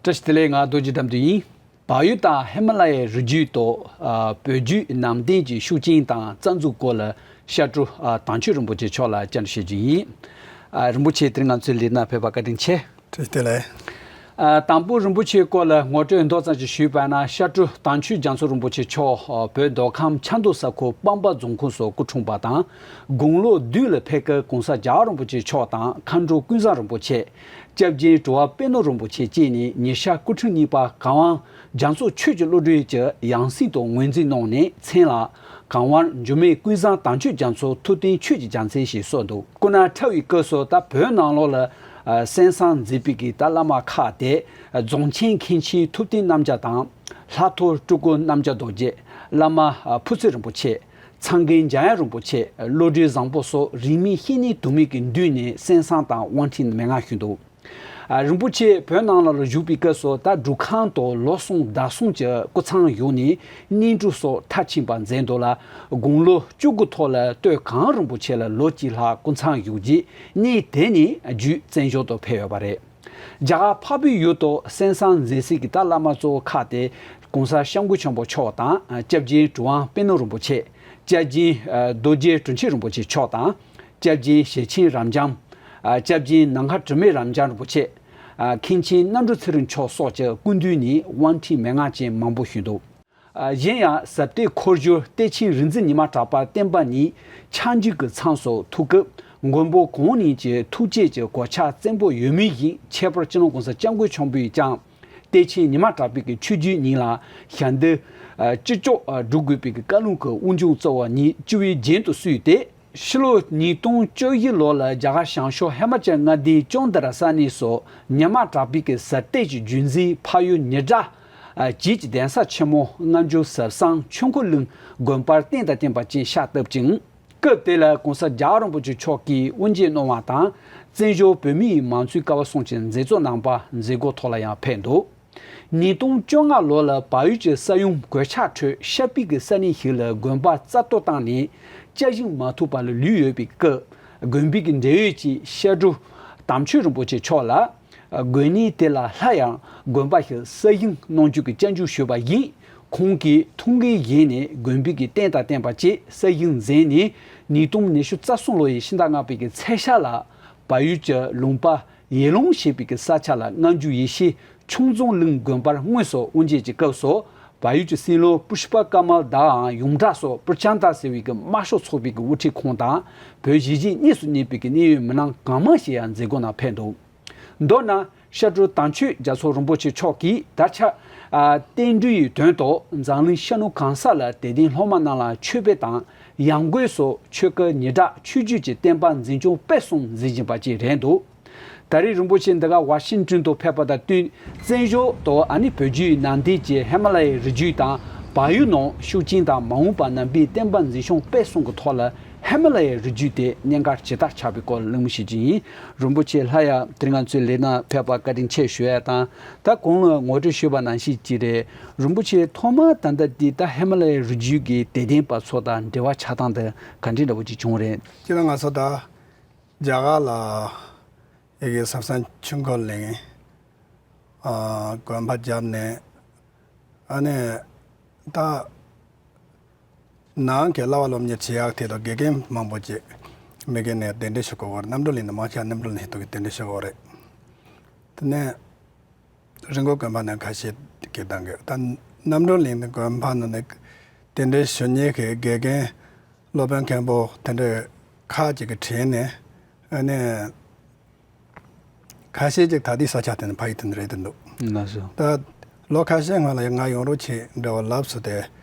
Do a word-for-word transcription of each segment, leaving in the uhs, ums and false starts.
བཀྲ་ཤིས་བདེ་ལེགས། ང་རྡོ་རྗེ་དགྲ་འདུལ་ཡིན། བལ་ཡུལ་དང་ཧི་མ་ལ་ཡའི་རི་རྒྱུད་དུ་ཨ་བོད་བརྒྱུད་ནང་བསྟན་གྱི་ཤུགས་རྐྱེན་དང་རྩ་འཛུགས་སྐོར་ལ་ཤར་སྤྲུལ་ཨ་དྭངས་ཆོས་རིན་པོ་ཆེ་མཆོག་ལ་བཅར་འདྲི་ཞུ་རྒྱུ་ཡིན། ཨ་རིན་པོ་ཆེ་དེ་རིང་ང་ཚོའི་ལས་སྣེ་ཕེབས་པར་བཀའ་དྲིན་ཆེ། བཀྲ་ཤིས་བདེ་ལེགས། ཨ་དང་པོ་རིན་པོ་ཆེའི་སྐོར་ལ་ངོ་སྤྲོད་མདོ་ཙམ་ཞིག་ཞུས་པ་ན། ཤར་སྤྲུལ་དྭངས་ཆོས་རྒྱ་མཚོ་རིན་པོ་ཆེ་མཆོག་ཨ་བོད་མདོ་ཁམས་ཆབ་མདོ་ས་ཁུལ་སྤང་སྦག་རྫོང་ཁོངས་སུ་སྐུ་འཁྲུངས་པ་དང་། དགུང་ལོ་བདུན་ལ་ཕེབས་སྐབས་གོང་ས་རྒྱལ་བ་རིན་པོ་ཆེ་མཆོག་དང་མཁའ་འགྲོ་ཀུན་བཟང་རིན་པོ་ཆེ། སྐྱབས་རྗེ་གྲུབ་དབང་པད་ནོར་རིན་པོ་ཆེ་བཅས་ནས་ཉེ་ཞག་སྐུ་ཕྲེང་གཉིས་པ་གངས་དབང་རྒྱ་མཚོ་ཆོས་ཀྱི་བློ་གྲོས་ཀྱི་ཡང་སྲིད་དུ་ངོས་འཛིན་གནང་ནས། མཚན་ལ་གངས་དབང་འགྱུར་མེད་ཀུན་བཟང་དྭངས་ཆོས་རྒྱ་མཚོ་ཐུབ་བསྟན་ཆོས་ཀྱི་རྒྱལ་མཚན་ཞེས་གསོལ་འདུག། སྐུ་ན་ཕྲ་བའི་སྐབས་སུ་ད་བོད་ནང་ལོགས་ལ་ཨ་གསན་བསམ་མཛད་པའི་གི་ད་བླ་མ་ཁག་སྟེ། རྫོང་ཆེན་མཁན་ཆེན་ཐུབ་བསྟན་རྣམ་རྒྱལ་དང་། ལྷ་ཐོ་སྤྲུལ་སྐུ་རྣམ་རྒྱལ་རྡོ་རྗེ། བླ་མ་ཨ་ཕུར་ཚུགས་རིན་པོ་ཆེ། ཚང་རྒན་འཇམ་དབྱངས་རིན་པོ་ཆེ། བློ་གྲོས་བཟང་པོ་སོགས་རིས་མེད་བཤེས་གཉེན་དུ་མའི་གི་མདུན་ནས་གསན་བསམ་དང་དབང་ཁྲིད་མན་ངག་ཞུས་འདུག། ཨ་རིན་པོ་ཆེ་བོད་ནང་ལ་ལ་བཞུགས་པའི་སྐབས་སུ་ད་སྒྲུབ་ཁང་དུ་ལོ་གསུམ་ཟླ་གསུམ་གྱི་སྐུ་ཚང་བཞུགས་ནས་བསྙེན་སྒྲུབ་སོགས་མཐར་ཕྱིན་པ་མཛད་འདུག་ལ། དགུང་ལོ་བཅུ་དགུ་ཐོག་ལ་སྟོད་གངས་རིན་པོ་ཆེ་ལ་ལོ་གཅིག་ལྷག་སྐུ་ཚང་བཞུགས་རྗེས་གནས་དེ་ནས་བརྒྱུད་བཙན་བྱོལ་དུ་ཕེབས་ཡོད་པ་རེད། རྒྱ་གར་འཕགས་པའི་ཡུལ་དུ་གསན་བསམ་མཛད་སའི་གི་ད་བླ་མ་གཙོ་བོ་ཁག་སྟེ། གོང་ས་སྐྱབས་མགོན་ཆེན་པོ་མཆོག་དང་། སྐྱབས་རྗེ་གྲུབ་དབང་པད་ནོར་རིན་པོ་ཆེ། སྐྱབས་རྗེ་ཨ་རྡོ་རྗེ་དྲིན་ཆེན་རིན་པོ་ཆེ་མཆོག་དང་། སྐྱབས་རྗེ་ཞེ་ཆེན་རབ་འབྱམས། ཨ་སྐྱབས་རྗེ་ནམ་མཁའ་དྲི་མེད་རབ་འབྱམས་རིན་པོ་ཆེ། ཨ་མཁན་ཆེན་རྣམ་གྲོལ་ཚེ་རིང་མཆོག་སོགས་ཀྱི་སྐུ་མདུན་ནས་དབང་ཁྲིད་མན་ངག་ཅན་མང་པོ་ཞུས་འདུག། ཨ་གཞན་ཡང་ཟབ་གཏེར་འཁོར་སྒྱུར་བསྟན་ཆེན་རིག་འཛིན་ཉི་མ་གྲགས་པ་བསྟན་པ་ཉིད་ཕྱག་མཇུག་གི་མཚམས་སུ་ཐུག་སྐབས། མགོན་པོ་གང་ཉིད་ཀྱི་ཐུགས་བསྐྱེད་ཀྱི་གོ་ཆ་བཙན་པོ་ཡོད་མུས་བཞིན། ཁྱད་པར་སྤྱི་ནོར་༸གོང་ས་༸སྐྱབས་མགོན་ཆེན་པོས་ཀྱང་བསྟན་ཆེན་ཉི་མ་གྲགས་པའི་གི་ཆོས་བརྒྱུད་ཉིད་ལ་ཞལ་འདེབས་ཨ་ཅི་ལྕོགས་ཨ་སྒྲུབ་དགོས་པའི་གི་བཀའ་ལུང་གི་དབུགས་འབྱུང་རྩ་བ་ཉིད་སྤྱི་བོའི་རྒྱན་དུ་བསུས་ཏེ། ཕྱི་ལོ་ཉིས་སྟོང་བཅུ་བཞི་ལོ་ལ་རྒྱ་གར་བྱང་ཕྱོགས་ཧི་མ་ཅལ་མངའ་སྡེའི་ཅོན་དི་ར་ས་གནས་སུ་ཉི་མ་གྲགས་པའི་གི་ཟབ་གཏེར་གྱི་བརྒྱུད་འཛིན་འཕགས་ཡུལ་ཉི་སྒྲ་ཨ་བྱེས་ཀྱི་གདན་ས་ཆེན་མོ་སྔ་འགྱུར་ཟབ་གསང་ཆོས་འཁོར་གླིང་དགོན་པར་རྟེན་དང་བརྟེན་པ་ཅན་ཤག་བཏབ་ཅིང་། སྐབས་དེ་ལ་༸གོང་ས་རྒྱལ་བ་རིན་པོ་ཆེ་མཆོག་གིས་དབུ་འབྱེད་གནང་བ་དང་། བཙན་བྱོལ་བོད་མིའི་མང་གཙོའི་ཀ་བ་གསུམ་གྱི་མཛད་གཙོ་རྣམ་པ་མཛད་སྒོ་ཐོག་ལ་ཡང་ཕེབས་འདུག། ཉིས་སྟོང་བཅོ་ལྔ་ལོ་ལ་བལ་ཡུལ་གྱི་ས་ཡོམ་གོད་ཆག་ཁྲོད་ཤར་པའི་གི་ས་གནས་ཤིག་ལ་དགོན་པ་རྩ་གཏོར་བཏང་ནས་སྐྱ་ཞིང་མ་ཐུག་པ་ལ་ལུས་ཡོད་པའི་སྐབས། དགོན་པའི་གི་འབྲེལ་ཡོད་ཀྱིས་ཤར་སྤྲུལ་དམ་ཆོས་རིན་པོ་ཆེ་མཆོག་ལ། དགོན་གནས་དེ་ལ་སླར་ཡང་དགོན་པ་ཞིག་གསར་བཞེངས་གནང་རྒྱུ་གི་བཅར་འདྲི་ཞུས་པ་ཡིན། ཁོང་གིས་ཐུགས་འགན་བཞེས་ནས་དགོན་པའི་གི་རྟེན་དང་བརྟེན་པ་བཅས་གསར་བཞེངས་མཛད་ནས། ཉིས་སྟོང་ཉི་ཤུ་རྩ་གསུམ་ལོ་ཡི་ཕྱི་ཟླ་ལྔ་པའི་གི་ཚེས་ཤར་ལ་བལ་ཡུལ་གྱི་ལུང་པ་ཡེ་ལུང་ཞེས་པའི་གི་ས་ཆ་ལ་སྔ་འགྱུར་ཡེ་ཤེས་ཆུང་རྫོང་གླིང་དགོན་པར་དངོས་སུ་དབུ་འབྱེད་ཀྱི་སྐབས་སུ། བལ་ཡུལ་གྱི་སྲིད་བློན་པུཥྤ་ཀ་མལ་དཱའང་ཡོངས་གྲགས་སུ་པྲ་ཅན་ཏཱ་ཟེར་བའི་གི་དམར་ཤོག་ཚོགས་པའི་གི་དབུ་ཁྲིད་ཁོང་དང་། བོད་གཞིས་བྱེས་གཉིས་སུ་གཉིས་པའི་གི་གནད་ཡོད་མི་སྣ་གང་མང་ཞིག་ཡང་མཛད་སྒོ་ནང་ཕེབས་འདུག། མདོར་ན། ཤར་སྤྲུལ་དྭངས་ཆོས་རྒྱ་མཚོ་རིན་པོ་ཆེ་མཆོག་གིས་ད་ཆ་ཨ་བསྟན་འགྲོའི་དོན་དུ་འཛམ་གླིང་ཤར་ནུབ་གང་ས་ལ་དད་ལྡན་སློབ་མ་རྣམས་ལ་ཆོས་དཔེ་དང་། ཡང་སྒོས་སུ་ཆོས་སྐད་ཉི་སྒྲ་ཆོས་བརྒྱུད་ཀྱི་བསྟན་པ་འཛིན་སྐྱོང་སྤེལ་གསུམ་མཛད་བཞིན་པ་བཅས་རེད་འདུག། ད་རེས་རིན་པོ་ཆེ་འདི་ག་ཝ་ཤིང་ཏོན་དུ་ཕེབས་པ་དང་བསྟུན། བཙན་བྱོལ་དུ་ཨ་ནི་བོད་བརྒྱུད་ནང་བསྟན་གྱི་ཧི་མ་ལ་ཡའི་རི་རྒྱུད་དང་བལ་ཡུལ་ནང་ཤུགས་རྐྱེན་དང་མ་འོངས་པ་ནང་པའི་བསྟན་པ་འཛིན་སྐྱོང་སྤེལ་གསུམ་གྱི་ཐོག་ལ། ཧི་མ་ལ་ཡའི་རི་རྒྱུད་དེ་གནད་འགག་ཇི་ལྟར་ཆགས་པའི་སྐོར་གླེང་མོལ་བྱེད་ཀྱི་ཡིན། རིན་པོ་ཆེ་སླར་ཡང་དེ་རིང་ང་ཚོའི་ལས་སྣེ་ཕེབས་པར་བཀའ་དྲིན་ཆེ་ཞུ་ཡ་དང་། ད་གོང་ལ་ངོ་སྤྲོད་ཞུས་པ་ནང་བཞིན་གྱི་རེད། རིན་པོ་ཆེ་ཐོག་མར་ད་ལྟ་འདི་ད་ཧི་མ་ལ་ཡའི་རི་རྒྱུད་ཀྱི་དད་ལྡན་པ་ཚོ་དང་འབྲེལ་བ་ཆགས་སྟངས་དེ་ག་འདྲའི་འདྲ་པོ་ཅིག་བྱུང་རེད། སྤྱིར་ང་ཚོ་ད་རྒྱ་གར་ལ་ཡི་གེ་ཟབ་གསང་ཆོས་འཁོར་གླིང་ཨ་དགོན་པ་བརྒྱབ་ནས། ཨ་ནི་ད། ནང་གི་བསླབ་པ་སློབ་གཉེར་བྱེད་ཡག་དེ་དང་དགེ་རྒན་མང་པོ་ཅིག་མི་སྒེར་ནས་གདན་འདྲེན་ཞུ་དགོས་པ་རེད། རྣམ་གྲོལ་གླིང་ནས་མང་ཆེ་བ་རྣམ་གྲོལ་གླིང་ཞིག་ཏུ་གདན་འདྲེན་ཞུ་དགོས་པ་རེད། དེ་ནས་རི་མགོ་དགོན་པ་ནས་ཁ་ཤས་ཀྱིས་གདན་འདྲེན། ད་རྣམ་གྲོལ་གླིང་ནས་དགོན་པ་ནང་ནས་གདན་འདྲེན་ཞུ་མཁན་གྱི་དགེ་རྒན་སློབ་དཔོན་མཁན་པོ་དེ་འདྲ་ཁག་ཅིག་གིས་དྲན་ནས། ཨ་ནི། ཁ་ཤས་ཅིག་ད་ལྟའི་ས་ཆ་དེ་ནས་ཕ་ཡུལ་དེ་ནས་རེད་དེ་འདུག། ལགས་སོ། ད་ལོ་ཁ་ཤས་སྔོན་ལ་ཡང་ང་ཡོང་རོགས་བྱེད་འདྲ་བ་ལབ་སོང་སྟེ།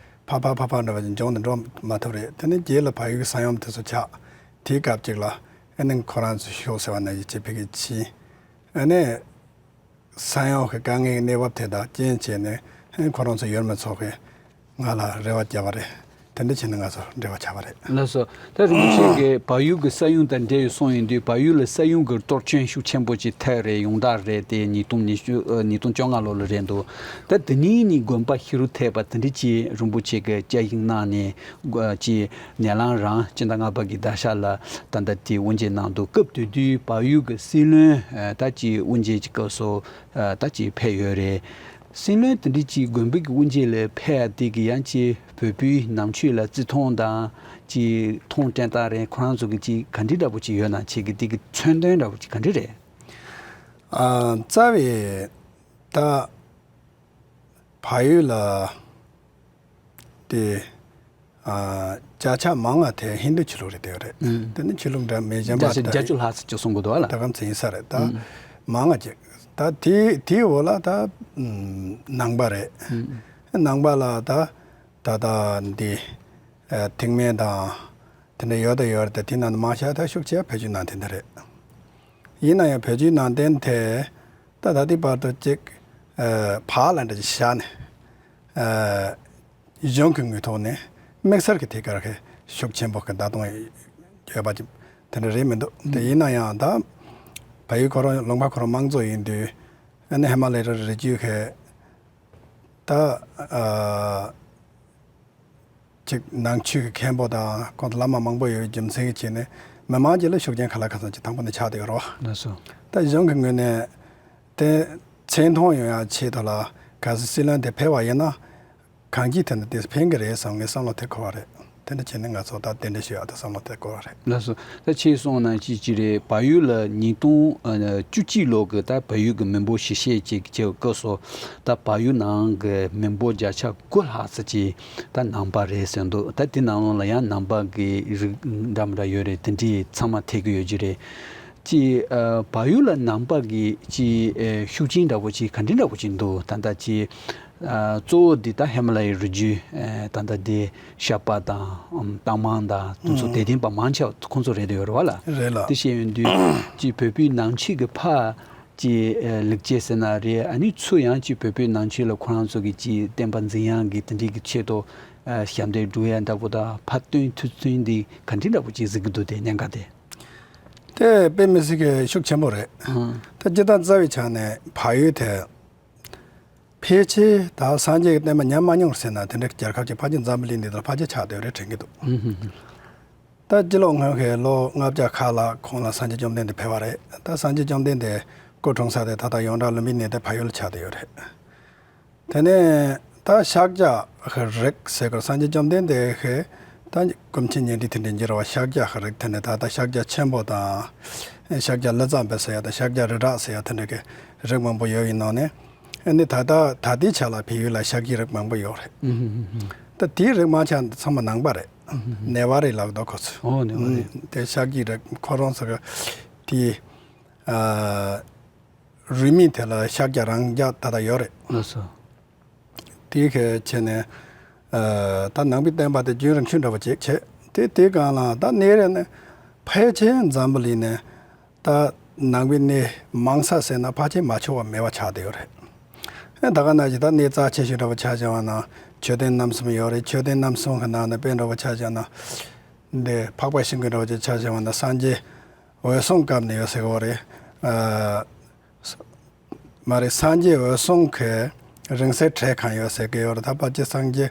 ཕ་ཕ་ཕ་ཕ་འདྲ་བ་ཅིག་འབྱུང་ནས་འགྲོ་མ་ཐུབ་རེད། དེ་ནས་རྗེས་ལ་ཕ་ཡུལ་གྱི་ས་ཡོམ་དེ་ཚོ་ཆགས། དེའི་སྐབས་ཅིག་ལ་ཨ་ནི་ཁོ་རང་ཚོ་ཤོག་ཟེར་བ་ནང་བཞིན་བྱེད་ཕ་གིར་ཕྱིན། ཨ་ནི་ས་ཡོམ་གྱི་དཀའ་ངལ་གྱི་གནས་བབ་དེ་དང་རྐྱེན་བྱས་ནས་ཨ་ནི་ཁོ་རང་ཚོ་ཡུལ་མི་ཚོ་གིས་ང་ལ་རེ་བ་བརྒྱབ་པ་རེད། དེ་འདྲ་བྱས་ནས་ང་ཚོ་འབྲེལ་བ་ཆགས་པ་རེད། ལགས་སོ། ད་རིན་པོ་ཆེ་གིས་བལ་ཡུལ་གྱི་ས་ཡོམ་དང་འབྲེལ་ཡོད་གསུངས་ཡོང་དུས། བལ་ཡུལ་ལ་ས་ཡོམ་གྱི་གཏོར་སྐྱོན་ཤུགས་ཆེན་པོ་ཅིག་ཐེབས་རེད། ཡོངས་གྲགས་རེད་དེ། ཉིས་སྟོང་ཉི་ཤུ་ཨ་ཉིས་སྟོང་བཅོ་ལྔ་ལོ་ལ་རེད་འདུག་ད་དེ་ནས་ནི་དགོན་པ་ཤི་རུ་ཐེབས་པ་དེ་འདྲ་ཅིག་རིན་པོ་ཆེ་གིས་དཔྱད་ཞིབ་གནང་ནས། ཅིག་ནད་ལམ་རིམ་སྤྱི་ཟླ་ལྔ་པ་གི་ཟླ་ཤར་ལ་ད་ལྟ་དེ་དབུ་འབྱེད་གནང་འདུག་སྐབས་དེ་དུས་བལ་ཡུལ་གྱི་སྲིད་བློན་ད་ཅིག་དབུ་འབྱེད་ཀྱི་སྐབས་སུ་ད་ཅིག་ཕེབས་ཡོད་རེད། སྲིད་བློན་དེ་འདྲ་ཅིག་དགོན་པའི་གི་དབུ་འབྱེད་ལ་ཕེབས་ཡ་དེ་གིས་ཡང་ཅིག་བོད་པའི་ནང་ཆོས་ལ་བརྩི་མཐོང་དང་། ཅིག་མཐོང་དྲན་སྟངས་རེད། ཁོ་རང་ཚོ་གི་ཅིག་ག་འདྲ་འདྲ་པོ་ཅིག་ཡོད་ན། ཁྱེད་ཀྱི་དེ་གི་མཚོན་དོན་འདྲ་པོ་ཅིག་ག་འདྲ་རེད། ཨ། རྩ་བའི་ད་བལ་ཡུལ་ལ་དེ་ཨ་བརྒྱ་ཆ་མང་བ་དེ་ཧིན་རྡུ་ཆོས་ལུགས་རེད། དེ་རེད། ཨུམ། དེ་ནི་ཆོས་ལུགས་འདྲ་མིན་གཞན་པ་བརྒྱ་ཆ་ད་བརྒྱད་ཅུ་ལྷག་ཙམ་ཅིག་གསུང་གི་འདུག་ཨ་ལ། ད་གམ་ཚིག་ཡིན་ས་རེད། ད་ཨུམ། མང་བ་ཅིག་ད་དེའི་དེའི་འོག་ལ་ད་ཨུམ་ནང་པ་རེད། ཨུམ། ནང་པ་ལ་ད་ད་ད་འདི་ཨ་ཐེག་དམན་དང་དེ་འདྲ་ཡོད་ད་ཡོད་རེད། ད་དེ་ནང་དུ་མང་ཤོས་ད་ཤུགས་ཆེ་བ་བོད་བརྒྱུད་ནང་བསྟན་དེ་རེད། ཡིན་ན་ཡང་བོད་བརྒྱུད་ནང་བསྟན་དེ་ད་ད་ལྟའི་བར་དུ་ཅིག་ཨ་བག་ལ་འདྲ་ཅིག་བཞག་ནས། ཨ་གཞུང་གི་ངོས་ཐོག་ནས་དམིགས་བསལ་གྱི་ཐད་ཀར་གྱི་ཤུགས་ཆེན་པོ་གི་བརྡ་གཏོང་ཡོད་པ་ཅིག་དེ་འདྲ་རེད་མི་འདུག་དེ་ཡིན་ན་ཡང་ད་བལ་ཡུལ་ཁོ་རང་ལུང་པ་ཁོ་རང་དམངས་གཙོ་ཡིན་དུས། ཨ་ནི་ཧི་མ་ལ་ཡའི་རི་རྒྱུད་གི་ད་ཨ་ཅིག་ནང་ཆོས་ཀྱི་མཁན་པོ་དང་ཁོང་ཚོ་བླ་མ་མང་པོ་ཡོད་པའི་རྒྱུ་མཚན་གྱིས་བྱས་ནས་མི་མང་ཅིག་ལ་ཤུགས་རྐྱེན་ག་ལ་ག་ཚོད་ཅིག་དང་པོ་ནས་ཆགས་བསྡད་ཡོད་རེད་བ། ལགས་སོ། ད་གཞུང་གི་ངོས་ནས་དེ་ཚད་མཐོང་ཡོང་ཡ་ཆེད་དུ་ལ། གལ་སྲིད་སྲིད་བློན་དེ་ཕེབས་པ་ཡིན་ན། གང་ཅིའི་ཐད་ནས་དེ་ཕན་གྱི་རེད་བསམ་ངའི་བསམ་བློ་དེ་འཁོར་བ་རེད། དེ་འདྲ་བྱས་ནས་ང་ཚོ་ད་གདན་འདྲེན་ཞུ་ཡག་དེ་བསམ་བློ་དེ་འཁོར་བ་རེད། ལགས་སོ། ད་ཁྱེད་གསུངས་ནང་བཞིན་ཅིག་རེད། བལ་ཡུལ་ལ་ཉིས་སྟོང་བཅུ་གཅིག་ལོ་གི་ད་བལ་ཡུལ་གྱི་མི་འབོར་ཞིབ་བཤེར་ཅིག་བྱས་སྐབས་སུ། ད་བལ་ཡུལ་ནང་གི་མི་འབོར་བརྒྱ་ཆ་དགུ་ལྷག་ཙམ་ཅིག་ད་ནང་པ་རེད་ཟེར་འདུག་ད་དེ་ནང་ལོགས་ལ་ཡང་ནང་པ་གི་རིགས་འདྲ་མི་འདྲ་ཡོད་རེད། དེ་འདྲའི་ཚང་མ་ཐེ་གི་ཡོད་ཀྱི་རེད། ཅིག་ཨ་བལ་ཡུལ་ལ་ནང་པ་གི་ཅིག་ཨེ་ཤུགས་རྐྱེན་འདྲ་པོ་ཅིག་ག་འདྲ་འདྲ་པོ་ཅིག་འདུག་ད་ལྟ་ཅིག་ཨ་གཙོ་བོ་འདི་ད་ཧི་མ་ལ་ཡའི་རི་རྒྱུད། ཨེ་ད་ལྟ་འདི་ཤར་པ་དང་ཨམ་སྟག་མང་དང་དེ་ཚོ། ཨུམ། དད་ལྡན་པ་མང་ཆེ་བ་ཁོང་ཚོ་རེད་དེ་ཡོད་རེད་བ་ལ། རེད་ལ། དེ་བཤད་ཡོང་དུས་ཅིག་བོད་པའི་ནང་ཆོས་ཀྱི་ཕར་ཅིག་ཨེ་ལེགས་སྐྱེས་ཟེར་ན་རེད། ཨ་ནི་ཚུར་ཡང་ཅིག་བོད་པའི་ནང་ཆོས་ལ་ཁོ་རང་ཚོ་གི་ཅིག་བསྟན་པ་འཛིན་ཡག་གི་དེ་འདྲའི་གི་ཆེད་དུ་ཨ་ཞབས་འདེགས་སྒྲུག་ཡག་འདྲ་པོ་དང་། ཕར་སྟོན་ཐུབ་ཚུལ་འདི་ག་འདྲ་འདྲ་པོ་ཅིག་གཟིགས་ཀྱི་འདུག་དེ་ཉེན་ཁ་དེ། དེ་དཔེ་མི་སྲིད་ཀྱི་ཤུགས་ཆེན་པོ་རེད། ཨང་། ད་སྤྱིར་བཏང་རྩ་བའི་ཆ་ནས་བལ་ཡུལ་དེ་ཕལ་ཆེར་ད་སངས་རྒྱས་ཀྱི་བསྟན་པ་ཉམས་མ་མྱོང་ཟེར་ན་དེ་འདྲའི་རྒྱལ་ཁབ་ཅིག་ཕལ་ཆེར་འཛམ་བུ་གླིང་འདི་དང་ཕལ་ཆེར་ཆགས་བསྡད་ཡོད་རེད་དྲན་གྱི་འདུག་ཨུ་ཧུ་ཧུ། ད་སྤྱི་ལོ་སྔོན་གྱི་ལོ་ལྔ་བརྒྱ་ཁ་ལ་ཁོང་ལ་སངས་རྒྱས་བཅོམ་ལྡན་འདས་ཕེབས་པ་རེད། ད་སངས་རྒྱས་བཅོམ་ལྡན་འདས་སྐུ་འཁྲུངས་ས་དེ་ད་ལྟ་ཡོངས་གྲགས་ལུམ་བི་ནི་དེ་བལ་ཡུལ་ལ་ཆགས་བསྡད་ཡོད་རེད། དེ་ནས་ད་ཤཱཀྱ་གི་རིགས་ཟེར་དགོས། སངས་རྒྱས་བཅོམ་ལྡན་འདས་ཀྱི་ད་སྐུ་མཆེད་ཉེ་འབྲེལ་དེ་འདྲ་འགྱུར་བ་ཤཱཀྱ་གི་རིགས། དེ་ནས་ད་ལྟ་ཤཱཀྱ་ཆེན་པོ་དང་། ཤཱཀྱ་ལི་ཙ་བི་ཟེར་ཡ་དང་། ཤཱཀྱ་རི་དྲག་ཟེར་ཡ་དེ་འདྲ་གི་རིགས་མང་པོ་ཡོད་པའི་ནང་ནས། ཨ་ནི་ད་ལྟ་ད་ལྟའི་ཆ་ལ་བལ་ཡུལ་ལ་ཤཱཀྱའི་རིགས་མང་པོ་ཡོད་རེད། ཨུ་ཧུ་ཧུ་ཧུ། ད་དེའི་རིགས་མང་ཆེ་ཚང་མ་ནང་པ་རེད། ཨུ་ཧུ་ཧུ། ནེ་ཝ་རི་ལབ་འདུག་ཁོ་ཚོ། ཨོ་ནེ་ཝ་རི། ཨུ། དེ་ཤཱཀྱའི་རིགས་ཁོ་རང་ཚོ་གི་དེའི་ཨ་རུས་མིང་དེ་ལ་ཤཱཀྱ་རང་རྐྱ་ད་ལྟ་ཡོད་རེད། ལགས་སོ། དེའི་གི་ཆེད་ནས་ཨ་ད་ནང་པའི་བསྟན་པ་དེ་རྒྱུན་རིང་ཤོས་འདྲ་བོ་ཅིག་བྱས། དེ་དེའི་སྒང་ལ་ད་གནས་རི་ནས་ཕལ་ཆེར་འཛམ་བུ་གླིང་ནས་ད་ནང་པའི་གནས་མང་ས་ཟེར་ན་ཕལ་ཆེར་མ་ཆོག་པ་མེད་པ་ཆགས་བསྡད་ཡོད་རེད། ཨ་ད་ག་ནང་བཞིན་ད་གནས་རྩ་ཆེ་ཤོས་འདྲ་བོ་ཆ་བཞག་པ་ན་མཆོད་རྟེན་རྣམ་གསུམ་ཡོད་རེད། མཆོད་རྟེན་རྣམ་གསུམ་གི་ནང་ནས་དཔེ་འདྲ་བོ་ཆ་བཞག་ན། འདི་འཕགས་པ་ཤིང་ཀུན་འདྲ་བོ་ཅིག་ཆ་བཞག་པ་ན་སངས་རྒྱས་འོད་སྲུང་སྐབས་ནས་ཡོད་ཟེར་གི་ཡོད་རེད། ཨ། མ་རེད། སངས་རྒྱས་འོད་སྲུང་གི་རིང་བསྲེལ་གྲས་གང་ཡོད་ཟེར་གི་ཡོད་རེད། ད་ཕལ་ཆེར་སངས་རྒྱས་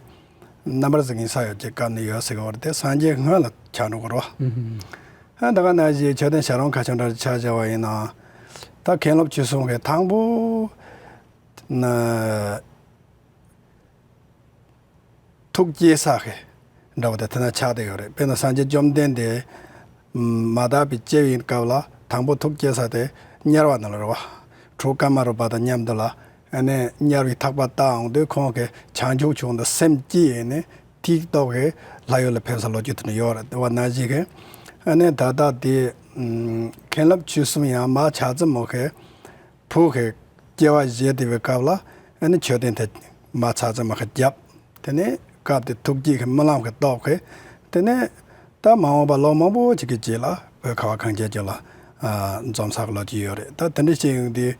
རྣམ་པར་གཟིགས་ཡིན་ས་ཡོད་ཀྱི་སྐབས་ནས་ཡོད་ཟེར་གི་ཡོད་རེད། དེ་སངས་རྒྱས་སྔོན་ལ་ཆགས་འགྲོ་གི་རེད་བ། ཨ་ད་ག་ནང་བཞིན་མཆོད་རྟེན་བྱ་རུང་མཁར་ཆུ་འདྲ་ཆ་བཞག་པ་ཡིན་ན། ད་མཁན་སློབ་ཆོས་གསུམ་གི་དང་པོ་ན། ཐུགས་བསྐྱེད་ས་གི་འདྲ་བོ་དེ་དེ་ན་ཆགས་བསྡད་ཡོད་རེད། དཔེར་ན་སངས་རྒྱས་བཅོམ་ལྡན་འདས་མ་དག་པའི་སྐྱེ་བའི་སྐབས་ལ་དང་པོ་ཐུགས་བསྐྱེད་ས་དེ་དམྱལ་བ་ནང་ལ་རེད་བ། གྲུབ་ཀ་མ་རུ་པ་དང་མཉམ་དུ་ལ་ཨ་ནི་དམྱལ་བའི་ཐག་པ་བཏགས་འོང་དུས་ཁོང་གི་བྱང་ཆུབ་མཆོག་ཏུ་སེམས་བསྐྱེད་ནས་དེའི་སྟོབས་ཀྱིས་ལྷ་ཡུལ་ལ་ཕེབས་ས་ལོ་རྒྱུས་དེ་ནི་ཡོད་རེད། དེ་བ་ནང་བཞིན་གི་ཨ་ནི་ད་ལྟ་དེ་མཁན་སློབ་ཆོས་གསུམ་ཡང་མ་ཆགས་ཙམ་མོ་གི་བུ་གི་སྐྱེ་བ་བཞེས་བསྡད་པའི་སྐབས་ལ་ཨ་ནི་མཆོད་རྟེན་དེ་མ་ཚར་ཙམ་མ་གི་བརྒྱབ། དེ་ནས་སྐབས་དེ་ཐུགས་བསྐྱེད་ཀྱི་རྨི་ལམ་གྱི་སྟོབས་ཀྱིས་དེ་ནས་ད་མ་འོངས་པ་ལོ་མང་པོ་ཅིག་གི་རྗེས་ལ་བོད་ཁ་བ་གངས་ཅན་ལྗོངས་ལ་ཨ་འཛོམས་ས་གི་ལོ་རྒྱུས་ཡོད་རེད། ད་དེ་འདྲ་བྱས་ཡོང་དུས་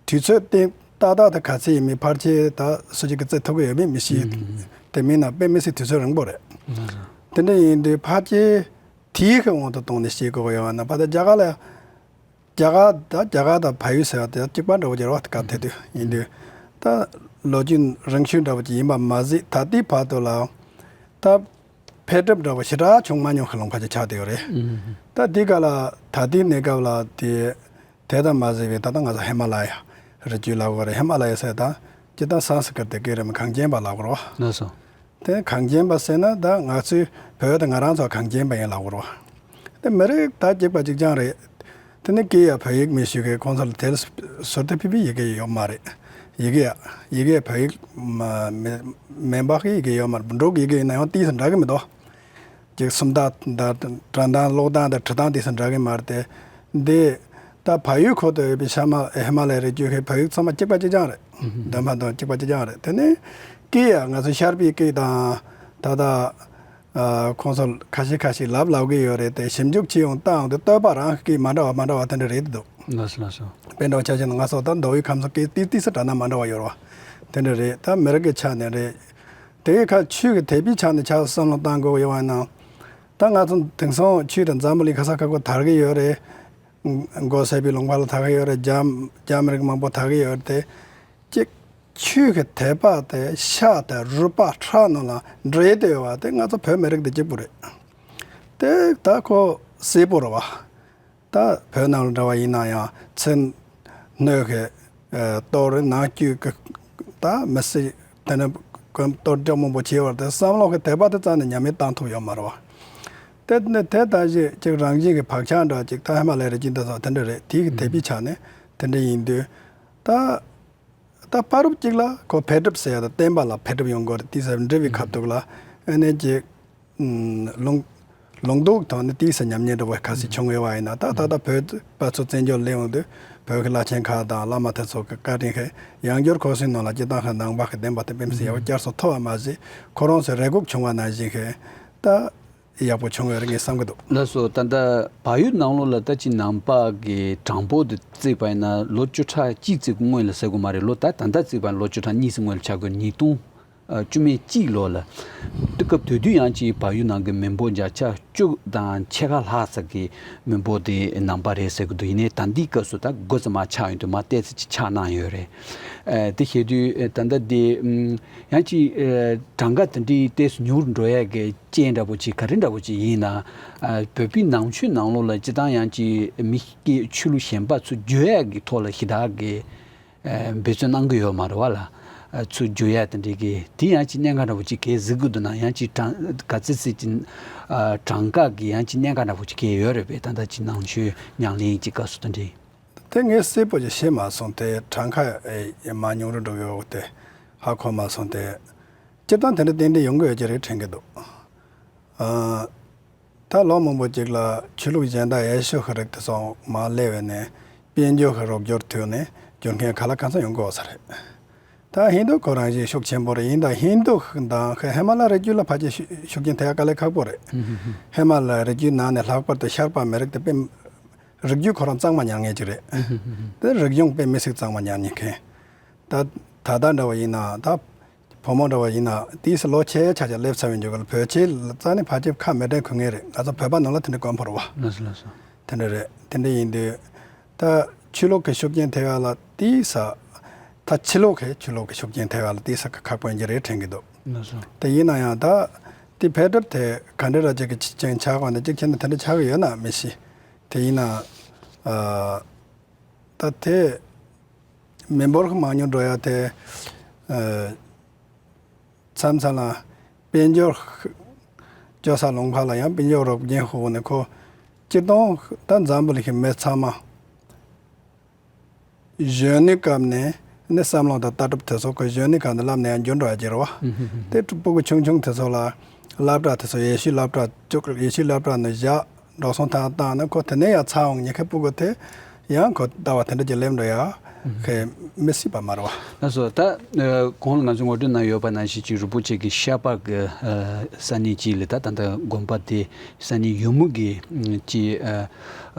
དུས་ཚོད་དེ་ཏག་ཏག་ད་ག་ཚོད་ཡིན་མིན་ཕལ་ཆེར་ད་སུ་གཅིག་གིས་བརྩི་ཐུབ་ཀྱི་ཡོད་མེད་མི་ཤེས། ཨུམ། དེ་མིན་ན་དཔེ་མི་སྲིད་དུས་ཚོད་རིང་པོ་རེད། དེ་འདྲ་ཡིན་དུས་ཕལ་ཆེར་དེའི་གི་དབང་དུ་བཏང་ནས་བཤད་དགོས་ཀྱི་ཡོད་པ་ན། ཕ་ད་རྒྱ་གར་ལ་རྒྱ་གར་ད་རྒྱ་གར་དང་བལ་ཡུལ་ཟེར་བ་དེ་གཅིག་པ་འདྲ་བོ་ཅིག་རེད་བ། སྐབས་དེ་དུས་ཡིན་དུས་ད་ལོ་རྒྱུས་རིང་ཤོས་འདྲ་བོ་ཅིག་ཡིན་པ་མ་ཟད། ད་ལྟའི་བར་དུ་ལ་ད་འཕེལ་འགྲིབ་འདྲ་བོ་ཞེ་དྲག་བྱུང་མ་མྱོང་མཁན་ལུང་པ་ཅིག་ཆགས་བསྡད་ཡོད་རེད། ད་དེའི་སྐབས་ལ་ད་ལྟའི་གནས་སྐབས་ལ་དེ་དེ་དང་མ་ཟད་པའི་ད་ལྟ་ང་ཚོ་ཧི་མ་ལ་ཡ་རི་རྒྱུད་ལབ་དགོས་རེད། ཧི་མ་ལ་ཡ་ཟེར་ད་སྤྱིར་བཏང་སཾ་སྐྲྀ་ཏ་སྐད་རིགས་མི་གངས་ཅན་པ་ལབ་དགོས་རེད་བ། ལགས་སོ། དེ་གངས་ཅན་པ་ཟེར་ན་ད་ང་ཚོའི་བོད་དང་ང་རང་ཚོ་གངས་ཅན་པ་ཡིན་ལབ་དགོས་རེད་བ། དེ་མི་རིགས་ད་གཅིག་པ་གཅིག་རྐྱང་རེད། དེ་ནི་སྐད་ཡ་བོད་ཡིག་མི་ཤེས་མཁན་ཁོང་ཚོ་ལ་དེ་ལ་ཟུར་དུ་ཕུད་པའི་ཡི་གེ་ཡོད་མ་རེད། ཡི་གེ་ཡ་ཡི་གེ་བོད་ཡིག་མ་མེ་མེད་པ་གི་ཡི་གེ་ཡོད་མ་རེད། འབྲུག་ཡི་གེ་ཡིན་ན་ཡང་ཏིས་འདྲ་གི་མི་འདུག་ཅིག་སུམ་རྟགས་དང་སྒྲ་གདངས་ཀློག་སྟངས་དང་འབྲི་སྟངས་དེ་ཚོ་འདྲ་གི་མ་རེད་དེ། འདི་ད་བལ་ཡུལ་ཁུལ་དུ་ཡོད་པའི་ཤ་མ་ཧི་མ་ལ་ཡའི་རི་རྒྱུད་ཀྱི་བོད་ཡིག་ཚང་མ་གཅིག་པ་གཅིག་རྐྱང་རེད། འདོན་པ་དང་གཅིག་པ་གཅིག་རྐྱང་རེད། དེ་ནས་སྐད་ཡང་ང་ཚོ་ཤར་པའི་སྐད་དང་ད་ལྟ་ཨ་ཁོང་ཚོ་ཁ་ཤས་ཁ་ཤས་ལབ་ལབ་གི་ཡོད་རེད་དེ། ཞིབ་འཇུག་བྱས་ཡོང་བལྟ་ཡོང་དུས་བསྟོད་པ་རང་གི་སྐད་མ་འདྲ་བ་མ་འདྲ་བ་དེ་འདྲ་རེད་འདུག་ལགས་སོ་ལགས་སོ། དཔེ་འདྲ་བ་ཆ་བཞག་ན་ང་ཚོ་ད་མདོ་དབུས་ཁམས་གསུམ་སྐད་ཏིས་ཏིས་སུ་འདྲ་ན་མ་འདྲ་བ་ཡོད་རེད་བ། དེ་འདྲ་རེད། ད་མི་རིགས་ཀྱི་ཆ་ནས་རེད། དེ་གའི་ཁ་ཆོས་ཀྱི་དད་པའི་ཆ་ནས་ཆ་བསམ་བློ་བཏང་དགོས་ཡོད་པ་ཡིན་ན། ད་ང་ཚོ་དེང་སང་ཆོས་དང་འཛམ་བུ་གླིང་ག་ས་ག་གོ་དར་གྱི་ཡོད་རེད། མགོ་སེར་པོའི་ལུང་པ་ལ་དར་གྱི་ཡོད་རེད། རྒྱ་རྒྱ་མི་རིགས་མང་པོ་དར་གྱི་ཡོད་རེད་དེ། གཅིག་ཆོས་ཀྱི་དད་པ་དེ་ཤ་དང་རུས་པ་ཁྲག་ནང་ལ་འདྲེས་བསྡད་ཡོད་པ་དེ་ང་ཚོ་བོད་མི་རིགས་དེ་གཅིག་པུ་རེད། དེ་ད་ཁོ་གསལ་པོ་རེད་བ། ད་བོད་ནང་ལ་འདྲ་བ་ཡིན་ན་ཡང་ཚེ་སྣོད་ཀྱི་ཨ་གཏོར་ནང་བཅུད་ཀྱི་ད་མི་སྲིད་དེ་ནི་གཏོར་རྒྱག་མང་པོ་བྱས་པ་དེ་བསམ་བློ་གི་དད་པ་དེ་རྩ་ནས་ཉམས་ལེན་བཏང་ཐུབ་ཡོད་མ་རེད་བ། དེ་ནི་དེ་ལྟ་ཞིག་ཅིག་རང་བཞིན་གྱི་བག་ཆགས་འདྲ་ཅིག་ད་ཧི་མ་ལ་ཡའི་རི་རྒྱུད་འདི་ཚོ་དེ་འདྲ་རེད། དེའི་གི་དད་པའི་ཆ་ནས་དེ་འདྲ་ཡིན་དུས་ད། ད་བར་དུ་གཅིག་ལ་ཁོ་འཕེལ་འགྲིབ་ཟེར་ཡ་ད་བསྟན་པ་ལ་འཕེལ་འགྲིབ་ཡོང་དགོས་རེད། དེ་ཟེར་འབྲི་བའི་ཁ་ཐུག་ལ་ཨ་ནི་ཅིག་ལུང་ལུང་རྟོགས་ཐོག་ནས་དེ་ཟེར་ཉམས་ཉེས་འདྲ་བོ་ཁ་ཤས་བྱུང་ཡོད་པ་ཡིན་ན། ད་ད་ལྟ་བོད་པ་ཚོ་བཙན་བྱོལ་སླེབས་ཡོང་དུས་བོད་ཀྱི་བླ་ཆེན་ཁག་དང་བླ་མ་དེ་ཚོ་གི་བཀའ་དྲིན་གྱིས་ཡང་བསྐྱར་ཁོ་ཚོའི་ནང་ལ་སྤྱིར་བཏང་གི་ནང་པ་གི་བདེན་པ་དེ་དཔེ་མི་སྲིད་ཡག་པོ་བསྐྱར་གསོ་ཐུབ་པ་མ་ཟད། ཁོ་རང་ཚོའི་རེ་སྒུག་བྱུང་བ་ནང་བཞིན་གྱི་ད། ཡག་པོ་བྱུང་ཡོད་རེད་ངས་བསམ་གྱི་འདུག་ལགས་སོ། ད་ལྟ་བལ་ཡུལ་ནང་ལོགས་ལ་ད་ཅི་ནང་པ་གི་གྲངས་འབོར་དེ་བརྩིས་པ་ཡིན་ན་ལོ་བཅུ་ཕྲག་གཅིག་ཙམ་སྔོན་ལ་ཟེར་དགོས་མ་རེད། ལོ་ད་ད་ལྟ་བརྩིས་པ་ཡིན་ན་ལོ་བཅུ་ཕྲག་གཉིས་ཙམ་སྔོན་ལ་ཆགས་དགོས། ཉིས་སྟོང་བཅུ་མེད་གཅིག་ལོ་ལ། དུས་སྐབས་དེ་དུས་ཡང་ཅིག་བལ་ཡུལ་ནང་གི་མི་འབོར་བརྒྱ་ཆ་བཅུ་དང་ཕྱེད་ཀ་ལྷག་ཙམ་གྱི་མི་འབོར་དེ་ནང་པ་རེད་ཟེར་གྱི་འདུག་ཡིན་ནའི་ད་ལྟའི་སྐབས་སུ་ད་དགུ་ཙམ་མར་ཆག་ཡོང་དུས་མར་ཏོག་ཙམ་ཅིག་ཆག་གནང་ཡོད་རེད། ཨ་དེ་བྱེད་དུས་ཨ་ད་ལྟ་དེ་ཨམ་ཡང་ཅིག་ཨ་གྲངས་ཀ་དེ་འདྲའི་ཏོག་ཙམ་ཉུང་རུ་འགྲོ་ཡས་ཀྱི་རྐྱེན་འདྲ་པོ་ཅིག་ག་རེ་འདྲ་པོ་ཅིག་ཡིན་ན། ཨ་བོད་པའི་ནང་ཆོས་ནང་ལོགས་ལ་སྤྱིར་བཏང་ཡང་ཅིག་མི་སྐད་ཆོས་ལུགས་གཞན་པ་ཚུར་བསྒྱུར་ཡས་ཀྱི་ཐོག་ལ་ཞེ་དྲག་གི་ཨ་འབད་བརྩོན་གནང་གི་ཡོད་མ་རེད་བ་ལ། ཨ་ཚུར་བསྒྱུར་ཡས་དེ་འདྲའི་གི་དེ་ཡང་ཅིག་གནད་འགག་འདྲ་པོ་ཅིག་གས་གཟིགས་ཀྱི་འདུག་ན། ཡང་ཅིག་གྲངས་ག་ཚོད་ཚོད་ཅིག་ཨ་གྲངས་ཀ་གི་ཡང་ཅིག་གནད་འགག་འདྲ་པོ་ཅིག་གས་ཡོད་རེད་པས། ད་ལྟ་ཅིག་ནང་ཆོས་ཉམས་ལེན་གྱི་སྐབས་སུ་དེ་འདྲའི། དེ་ངས་གསལ་པོ་ཞིག་ཤེས་མ་སོང་། དེ་གྲངས་ཀ་ཨེ་མར་ཉུང་རུ་འགྲོ་གི་ཡོད་དེ་ཧ་གོ་མ་སོང་། དེ་སྤྱིར་བཏང་དེ་འདྲ་ཏན་ཏན་ཡོང་གི་ཡོད་ཀྱི་རེད་དྲན་གྱི་འདུག་ཨ་ད་ལོ་མང་པོ་ཅིག་ལ་ཆོས་ལུགས་གཞན་དག་ཡེ་ཤུ་གི་རིགས་དེ་ཚོ་མར་སླེབས་པ་ནས་དཔལ་འབྱོར་གྱི་རོགས་སྐྱོར་ཐོག་ནས་བསྒྱུར་མཁན་ག་ལ་གང་འཚམ་ཡོང་གི་ཡོད་ས་རེད། ད་ཧིན་དུ་ཁོ་རང་བཞིན་ཤུགས་ཆེན་པོ་རེད། ཡིན་ད་ཧིན་དུ་དང་ཧི་མ་ལ་རི་རྒྱུད་ལ་ཕལ་ཆེར་ཤུགས་རྐྱེན་ཐེབས་ཡ་དཀའ་ལས་ཁག་པོ་རེད། ཧི་མ་ལ་རི་རྒྱུད་ནང་ནས་ལྷག་པར་དུ་ཤར་པ་མི་རིགས་དེ་དཔེ་རིགས་རྒྱུད་ཁོ་རང་གཙང་མ་ཉར་མཁན་ཅིག་རེད། དེ་རིག་གཞུང་དཔེ་མི་སྲིད་གཙང་མ་ཉར་མཁན། ད་ད་ལྟ་འདྲ་བ་ཡིན་ན་ད་བུ་མོ་འདྲ་བ་ཡིན་ན་དེའི་སུ་ལོ་ཆེ་ཆ་ཆ་སླེབས་ཚར་བའི་འཇུག་ག་ལ་བོད་ཆས་ལ་རྩ་ནས་ཕལ་ཆེར་ཁ་མི་འབྲལ་གོ་མཁན་རེད། ང་ཚོ་བོད་པ་ནང་ལ་དེ་འདྲ་དཀོན་པོ་རེད་བ། ལགས་སོ་ལགས་སོ། དེ་འདྲ་རེད། དེ་འདྲ་ཡིན་དུས་ད་ཆོས་ལུགས་ཀྱི་ཤུགས་རྐྱེན་ཐེབས་ཡ་ལ་དེའི་ས་ད་ཕྱི་ལོགས་ཀྱི་ཆོས་ལུགས་ཀྱི་ཤུགས་རྐྱེན་ཐེབས་ཡ་ལ་དེའི་ས་ཁག་པོ་ཡིན་གྱི་རེད་དྲན་གྱི་འདུག་ལགས་སོ། དེ་ཡིན་ན་ཡང་ད་དེ་འཕེལ་འགྲིབ་དེ་ག་འདྲ་ར་ཅིག་གི་ཆ་རྐྱེན་ཆགས་པ་ནི་གཅིག་བྱས་ན་དེ་འདྲ་ཆགས་ཀྱི་ཡོད་ན་མི་ཤེས། དེ་ཡིན་ན་ཨ། ད་དེ་མི་འབོར་མང་ཉུང་འགྲོ་ཡ་དེ་ཨ་མཚམས་མཚམས་ལ་དཔལ་འབྱོར་སྤྱོད་ས་ལུང་པ་ལ་ཡང་དཔལ་འབྱོར་རོགས་རྐྱེན་ཧུར་ནས་ཁོ་སྤྱིར་བཏང་ད་འཛམ་བུ་གླིང་གི་མི་ཚང་མ་གཞོན་ནུའི་སྐབས་ནས་ནི་བསམ་བློ་དང་ལྟ་གྲུབ་དེ་ཚོ་ཁོ་གཞོན་ནུའི་སྐབས་ནས་བསླབ་ནས་ཡང་འགྱུར་འགྲོ་ཡ་ཅིག་རེད་བ། དེ་སྤུ་གུ་ཆུང་ཆུང་དེ་ཚོ་ལ་སློབ་གྲྭ་དེ་ཚོ་ཡེ་ཤུའི་སློབ་གྲྭ་བཅུག་ཡེ་ཤུའི་སློབ་གྲྭ་ནས་བཞག་འགྲོ་སོང་ཐང་བཏང་ན་ཁོ་དེ་ནས་ཡང་ཚར་འོང་ཉེ་ཁའི་སྤུ་གུ་དེ་ཡང་ཁོ་ལྟ་བ་དེ་འདྲ་ཅིག་སླེབས་འགྲོ་ཡ། ཁེ་མི་སྲིད་པ་མ་རེད་བ། ལགས་སོ། ད་ཨ་གོང་ལ་ང་ཚོས་ངོ་སྤྲོད་གནང་ཡོད་པ་ནང་བཞིན་ཅིག་རིན་པོ་ཆེ་གི་ཤར་པ་གི་ཨ་ས་གནས་ཅིག་ལ་ད་ད་ལྟ་དགོན་པ་དེ་ས་གནས་ཡུལ་མི་གི་ཨ་ཅིག་ཨ་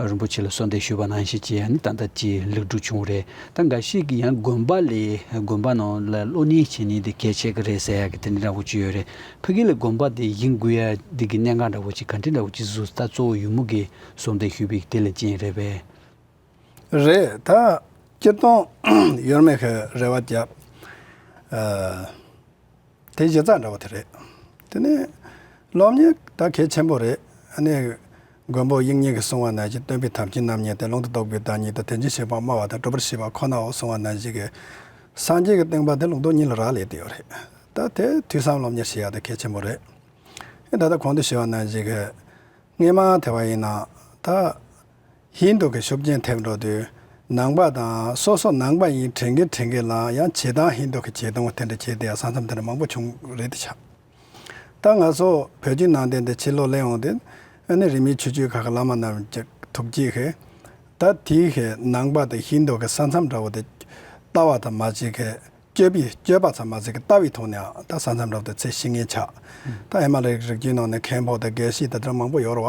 རིན་པོ་ཆེ་ལ་གསོལ་འདེབས་ཞུས་པ་ནང་བཞིན་ཅིག་ཨ་ནི་ད་ལྟ་ཅིག་ལེགས་གྲུབ་བྱུང་རེད། ད་འགའ་ཞིག་གིས་ཡང་དགོན་པ་ལས་དགོན་པ་ནང་ལ་སློབ་གཉེར་བྱེད་ནི་དེ་གལ་ཆེ་གི་རེད་ཟེར་ཡ་གི་དེ་འདྲ་འདྲ་བོ་ཅིག་ཡོད་རེད། ཕ་གི་ལ་དགོན་པ་དེ་ཡིན་དགོས་ཡ་འདི་གི་གནད་འགག་འདྲ་བོ་ཅིག་ག་འདྲ་འདྲ་བོ་ཅིག་བཟོས། ད་གཙོ་བོ་ཡུལ་མི་གིས་གསོལ་འདེབས་ཞུས་པའི་དེ་ལ་ཅན་རེད་པས། རེད། ད་སྤྱིར་བཏང་ཡུལ་མི་གི་རེ་བ་བརྒྱབ། ཨ་དེ་གཞི་རྩ་འདྲ་བོ་དེ་རེད། དེ་ནས་སློབ་གཉེར་ད་གལ་ཆེན་པོ་རེད། ཨ་ནི་མགོན་པོ་དབྱིག་གཉེན་གྱིས་གསུངས་པ་ནང་བཞིན། སྟོན་པའི་ཐབས་མཁྱེན་རྣམ་གཉིས་དང་། ལུང་དང་རྟོགས་པའི་བདག་ཉིད་དང་། དོན་ཆེན་བྱེད་པ་སྨྲ་བ་དང་། སྒྲུབ་པར་བྱེད་པ་ཁོ་ནའོ་གསུངས་པ་ནང་བཞིན་གྱི་སངས་རྒྱས་ཀྱི་བསྟན་པ་དེ་ལུང་རྟོགས་གཉིས་ལ་རག་ལས་བསྡད་ཡོད་རེད། ད་དེ་ཐོས་བསམ་སློབ་གཉེར་བྱེད་ཡ་དེ་གལ་ཆེན་པོ་རེད། ཨེ་ད་ལྟ་གོང་དུ་ཞུས་པ་ནང་བཞིན་གྱི་སྔས་མ་དེ་བ་ཡིན་ན་ད་ཧིན་དུ་གི་ཤུགས་རྐྱེན་ཐེབས་འགྲོ་དུས། ནང་པ་དང་སོ་སོ་ནང་པ་ཡིན་དྲན་གི་དྲན་གི་ལ་ཡང་བྱེད་སྟངས་ཧིན་དུ་གི་བྱེད་སྟངས་དེ་འདྲ་བྱས་ཏེ་ཡང་ས་མཚམས་དེ་འདྲ་མང་པོ་བྱུང་རེད་དེ་ཆགས། ད་ང་ཚོ་བོད་བརྒྱུད་ནང་བསྟན་དེ་ཕྱི་ལོགས་སླེབས་འོང་དུས། ཨ་ནི་རིས་མེད་ཆོས་བརྒྱུད་ཁག་གི་བླ་མ་རྣམས་ཀྱི་ཐུགས་བསྐྱེད་ཀྱིས། ད་དེའི་གི་ནང་པ་དང་ཧིན་དུ་གི་ས་མཚམས་འདྲ་བོ་དེ་ལྟ་བ་ཙམ་མ་ཟད་གི་སྤྱོད་པའི་སྤྱོད་པ་ཙམ་མ་ཟད་གི་ལྟ་བའི་ཐོག་ནས་ད་ས་མཚམས་འདྲ་བོ་དེ་ཚད་གཞི་ངེས་ཆགས། ད་ཧི་མ་ལ་ཡའི་རི་རྒྱུད་ནང་ནས་མཁན་པོ་དང་དགེ་བཤེས་དེ་འདྲ་མང་པོ་ཡོད་རེད་བ།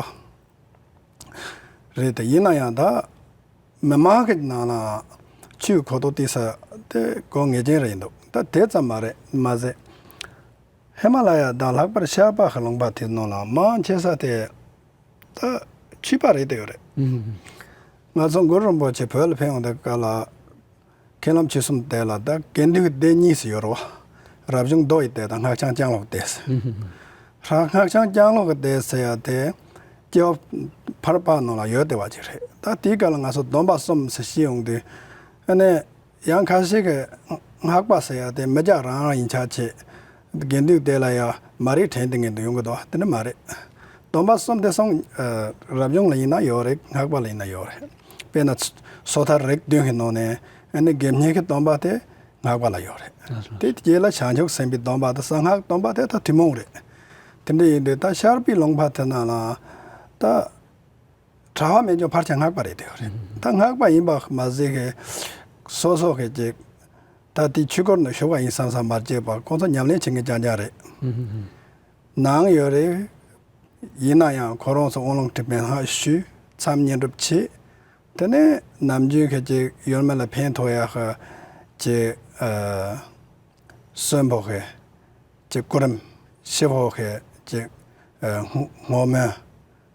རེད་དེ། ཡིན་ན་ཡང་ད་མི་མང་གི་ནང་ལ་ཆོས་གོ་རྟོགས་ཏོག་ཙམ་དེ་གོ་ངེས་ཅན་རེད་འདུག་ད་དེ་ཙམ་མ་རེད། མ་ཟད་ཧི་མ་ལ་ཡ་དང་ལྷག་པར་ཤར་པ་གི་ལུང་པ་དེ་ནང་ལ་མང་ཆེ་ས་དེ་ད་ཆོས་པ་རེད་དེ་ཡོད་རེད། ང་ཚོ་གུ་རུ་རིན་པོ་ཆེ་བོད་ལ་ཕེབས་འོང་དུས་སྐབས་ལ། མཁན་སློབ་ཆོས་གསུམ་སྡེ་ལ་ད་དགེ་འདུན་སྡེ་གཉིས་སུ་ཡོད་རེད་བ། རབ་བྱུང་མདོ་ཡི་སྡེ་དང་སྔགས་འཆང་སྐྱང་ལོག་སྡེ་ཟེར། ཧྲ་སྔགས་འཆང་སྐྱང་ལོག་གི་སྡེ་ཟེར་ཡ་དེ་སྐྱེ་བ་ཕར་པ་ནང་ལ་ཡོད་བསྡད་པ་ཅིག་རེད། ད་དེའི་སྐབས་ལ་ང་ཚོ་སྡོམ་པ་གསུམ་ཟེར་ཤེས་ཡོང་དུས། ཨ་ནི་ཡང་ཁ་ཤས་ཀྱིས་སྔགས་པ་ཟེར་ཡ་དེ་མི་སྐྱ་རང་རང་ཡིན་ཆ་བྱས། དགེ་འདུན་སྡེ་ལ་ཡ་མ་རིག་དྲན་དེ་ངེས་འདུག་ཡོང་གི་འདུག་དེ་འདྲ་མ་རེད། སྡོམ་པ་གསུམ་དེ་སོང་། ཨ་རབ་བྱུང་ལ་ཡིན་ན་ཡོད་རེད། སྔགས་པ་ལ་ཡིན་ན་ཡོད་རེད། དཔེར་ན་སོ་ཐར་རིགས་བདུན་གྱི་ནང་ནས་ཨ་ནི་དགེ་བསྙེན་གྱི་སྡོམ་པ་དེ་སྔགས་པ་ལ་ཡོད་རེད། དེ་རྗེས་ལ་བྱང་ཆུབ་སེམས་དཔའི་སྡོམ་པ་དང་གསང་སྔགས་སྡོམ་པ་དེ་ད་ཐུན་མོང་རེད། དེ་འདྲ་ཡིན་དུས་ད་ཤར་པའི་ལུང་པ་དེ་ནང་ལ་ད་གྲྭ་པ་མེད་ཀྱང་ཕལ་ཆེར་སྔགས་པ་རེད་དེ་རེད། ད་སྔགས་པ་ཡིན་པ་མ་ཟད་གི་སོ་སོ་གི་ཅིག་ད་དེ་ཆོས་སྐོར་ནང་ཞུགས་པ་ཡིན་བསམ་བསམ་མ་བྱེད་པར་ཁོང་ཚོ་ཉམས་ལེན་བྱེད་མཁན་རྐྱང་རྐྱང་རེད། ནང་ཡོད་རེད། ཡིན་ན་ཡང་ཁོ་རང་ཚོ་དབང་ལུང་ཁྲིད་པའི་སྔགས་ཞུས། མཚམས་བསྙེན་སྒྲུབ་བྱས། དེ་ནས་ནམ་རྒྱུན་གི་ཅིག་ཡུལ་མི་ལ་ཕན་ཐོགས་ཡག་གི་ཅིག་ཨ་གསོན་པོ་གི་ཅིག་སྐུ་རིམ། ཤི་བོ་གི་ཅིག་ཨ་བསྔོ་བསྔོ་སྨོན།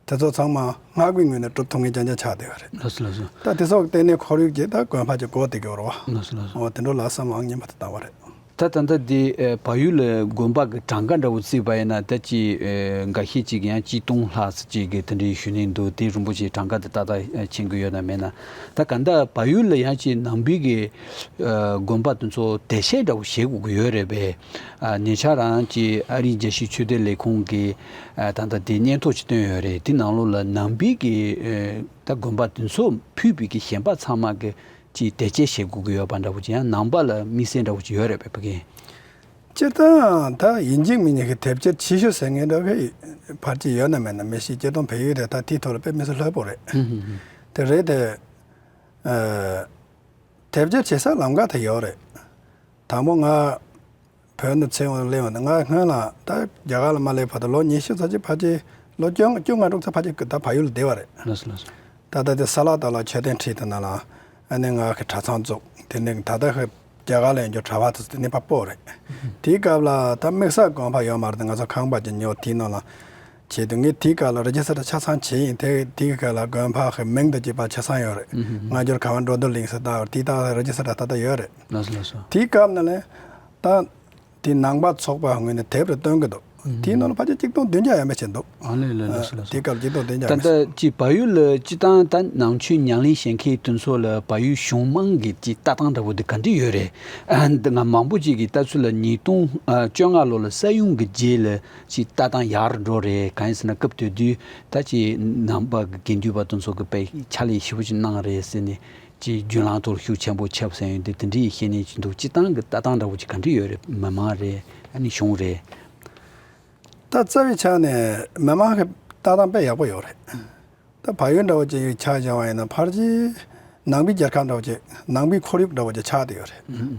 དེ་ཚོ་ཚང་མ་སྔགས་པའི་ངོས་ནས་སྒྲུབ་ཐུབ་མཁན་རྐྱང་རྐྱང་ཆགས་བསྡད་ཡོད་རེད། ལགས་སོ་ལགས་སོ། ད་དེ་ཚོ་གི་ལྟེ་གནས་ཁོར་ཡུག་ཅིག་ད་དགོན་པ་ཅིག་དགོས་བསྡད་ཀྱི་ཡོད་རེད་བ། ལགས་སོ་ལགས་སོ། འོ་དེ་འདྲ་ལ་བསམ་བློ་ཨང་སྙིང་པ་དེ་བཏང་བ་རེད། ད་ད་ལྟ་འདི་ཨེ་བལ་ཡུལ་ལ་དགོན་པ་གི་གྲངས་ཀ་འདྲ་བོ་བརྩིས་པ་ཡིན་ན། ད་ཅི་ཨེ་འགའ་ཤས་ཅིག་ཡང་གཅིག་སྟོང་ལྷག་ཙམ་ཅིག་གི་དེ་འདྲའི་ཞུ་ནས་འདུག་དེ་རིན་པོ་ཆེ་གྲངས་ཀ་དེ་ཏག་ཏག་ཨེ་མཁྱེན་གྱི་ཡོད་ན་མེད་ན། ད་ག་ད་བལ་ཡུལ་ལ་ཡང་ཅིག་ནང་པའི་གི་ཨེ་དགོན་པ་དེ་ཚོ་དེ་བཤད་འདྲ་བོ་བྱེད་དགོས་ཀྱི་ཡོད་རེད་པས། ཨ་ཉེ་ཆར་རང་ཅིག་ཨ་རིའི་རྒྱལ་སྤྱིའི་ཆོས་དད་ལས་ཁུངས་ཀྱིས་ཨ་ད་ལྟ་དེ་སྙན་ཐོ་ཅིག་བཏོན་ཡོད་རེད། དེ་ནང་ལོགས་ལ་ནང་པའི་གི་ཨེ་ད་དགོན་པ་དེ་ཚོ་ཕུད་པའི་གི་གཞན་པ་ཚང་མ་གི་ཅིག་དེ་བཅད་བྱེད་དགོས་ཀྱི་ཡོད་པ་འདྲ་བོ་ཅིག་ཡང་ནང་པ་ལ་དམིགས་བསལ་འདྲ་བོ་ཅིག་ཡོད་རེད་པས་ཕ་གི། སྤྱིར་བཏང་ད་ཡིན་གཅིག་མིན་གཉིས་ཀྱི་དེབ་སྐྱེལ་ཆེ་ཤོས་ཟེར་མཁན་འདྲ་བོ་ཕལ་ཆེར་ཡོད་ན་མེད་ན་མི་ཤེས། སྤྱིར་བཏང་བལ་ཡུལ་དེ་ད་དེའི་ཐོག་ལ་དཔེ་མི་སྲིད་ལྷོད་པོ་རེད། ཧུམ་ཧུམ་ཧུམ། དེ་རེད་དེ། ཨ་དེབ་སྐྱེལ་བྱེད་ས་ལམ་ཁ་དེ་ཡོད་རེད། དང་པོ་ང་བོད་ནས་ཚུར་ཡོང་སླེབས་ཡོང་ནས་ང་སྔོན་ལ་ད་རྒྱ་གར་ལ་མ་སླེབས་བར་དུ་ལོ་ཉི་ཤུ་ཙམ་ཅིག་ཕལ་ཆེར་ལོ་བཅོ་ལྔ་བཅོ་ལྔ་དྲུག་ཙམ་ཕལ་ཆེར་ད་བལ་ཡུལ་ལ་བསྡད་པ་རེད། ལགས་སོ་ལགས་སོ། ད་ལྟ་དེ་ས་ལ་ད་ལ་མཆོད་རྟེན་ཁྲི་དེ་ནང་ལ་ཨ་ནི་ང་གི་གྲྭ་ཚང་བཙུགས། དེ་ནས་ད་ལྟ་ཧི་རྒྱ་གར་ལ་ཡོད་རྒྱུ་གྲྭ་པ་དེ་ཚོ་དེ་ནས་ཕར་སྤོས་རེད། དེའི་སྐབས་ལ་ད་དམིགས་བསལ་དགོན་པ་ཡོད་མ་རེད། ང་ཚོ་ཁང་པ་ཅིག་ཉོས། དེའི་ནང་ལ་བྱས་དུས་ངས་དེའི་སྐབས་ལ་རི་ཇི་སི་ཊར་ཆ་ཚང་བྱས་ཡིན། དེ་དེའི་སྐབས་ལ་དགོན་པ་གི་མིང་དང་བཅས་པ་ཆ་ཚང་ཡོད་རེད། སྔ་འགྱུར་གར་བ་འགྲོ་འདུལ་གླིང་ཟེར་ད་དེའི་སྟེང་ལ་རི་ཇི་སི་ཊར་ད་ལྟ་ཡོད་རེད། ལགས་སོ་ལགས་སོ། དེའི་སྐབས་ནས་ལས་ད། དེ་ནང་པ་ཚོགས་པ་ངོས་ནས་དེབ་རེ་བཏོན་གྱི་འདུག་དེའི་ནང་ལ་ཕལ་ཆེར་གཅིག་སྟོང་བདུན་བརྒྱ་ཡས་མས་ཅིག་འདུག་ཨ་ལེ་ལེ་ལེ་ལེ། དེའི་སྐབས་གཅིག་སྟོང་བདུན་བརྒྱ་ད་ཡས་མས། ལྟ་ཅིག་བལ་ཡུལ་ལ་སྤྱིར་བཏང་ད་ནང་ཆོས་ཉམས་ལེན་བྱེད་མཁན་དེ་ཚོ་ལ་བལ་ཡུལ་གཞུང་མང་གི་ཅིག་ལྟ་སྟངས་འདྲ་བོ་དེ་ག་འདྲ་ཡོད་རེད། ཨ་འདི་ང་མང་པོ་ཅིག་གིས་ལྟ་ཚུལ་ལ་ཉིས་སྟོང་བཅོ་ལྔ་ལོ་ལ་ས་ཡོམ་གྱི་རྗེས་ལ་ཅིག་ལྟ་སྟངས་ཡག་རུ་འགྲོ་རེད། གང་ཡིན་ཟེར་ན་སྐབས་དེ་དུས་ད་ཅིག་ནང་པ་གི་དགེ་འདུན་པ་དེ་ཚོ་གི་དཔེ་ཕྱག་ལས་ཞེ་པོ་ཅིག་གནང་རེད་ཟེར་ནས། ཅིག་རྒྱུན་ལམ་ཐོག་ཤུགས་ཆེན་པོ་ཁྱབ་ཟེར་ཡོང་དུས་དེ་འདྲའི་བཤད་ནས་ཅིག་འདུག་སྤྱིར་བཏང་གི་ལྟ་སྟངས་འདྲ་བོ་ཅིག་ག་འདྲ་ཡོད་རེད། མི་མང་རེད། ཨ་ནི་གཞུང་རེད། ད་རྩ་བའི་ཆ་ནས་མི་མང་གི་ལྟ་སྟངས་དཔེ་ཡག་པོ་ཡོད་རེད། ད་བལ་ཡུལ་འདྲ་བོ་ཅིག་ཆ་བཞག་པ་ཡིན་ན་ཕལ་ཆེར་ ནང་པའི་རྒྱལ་ཁབ་འདྲ་བོ་ཅིག་ནང་པའི་ཁོར་ཡུག་འདྲ་བོ་ཅིག་ཆགས་བསྡད་ཡོད་རེད། ཨུ་ཧུ།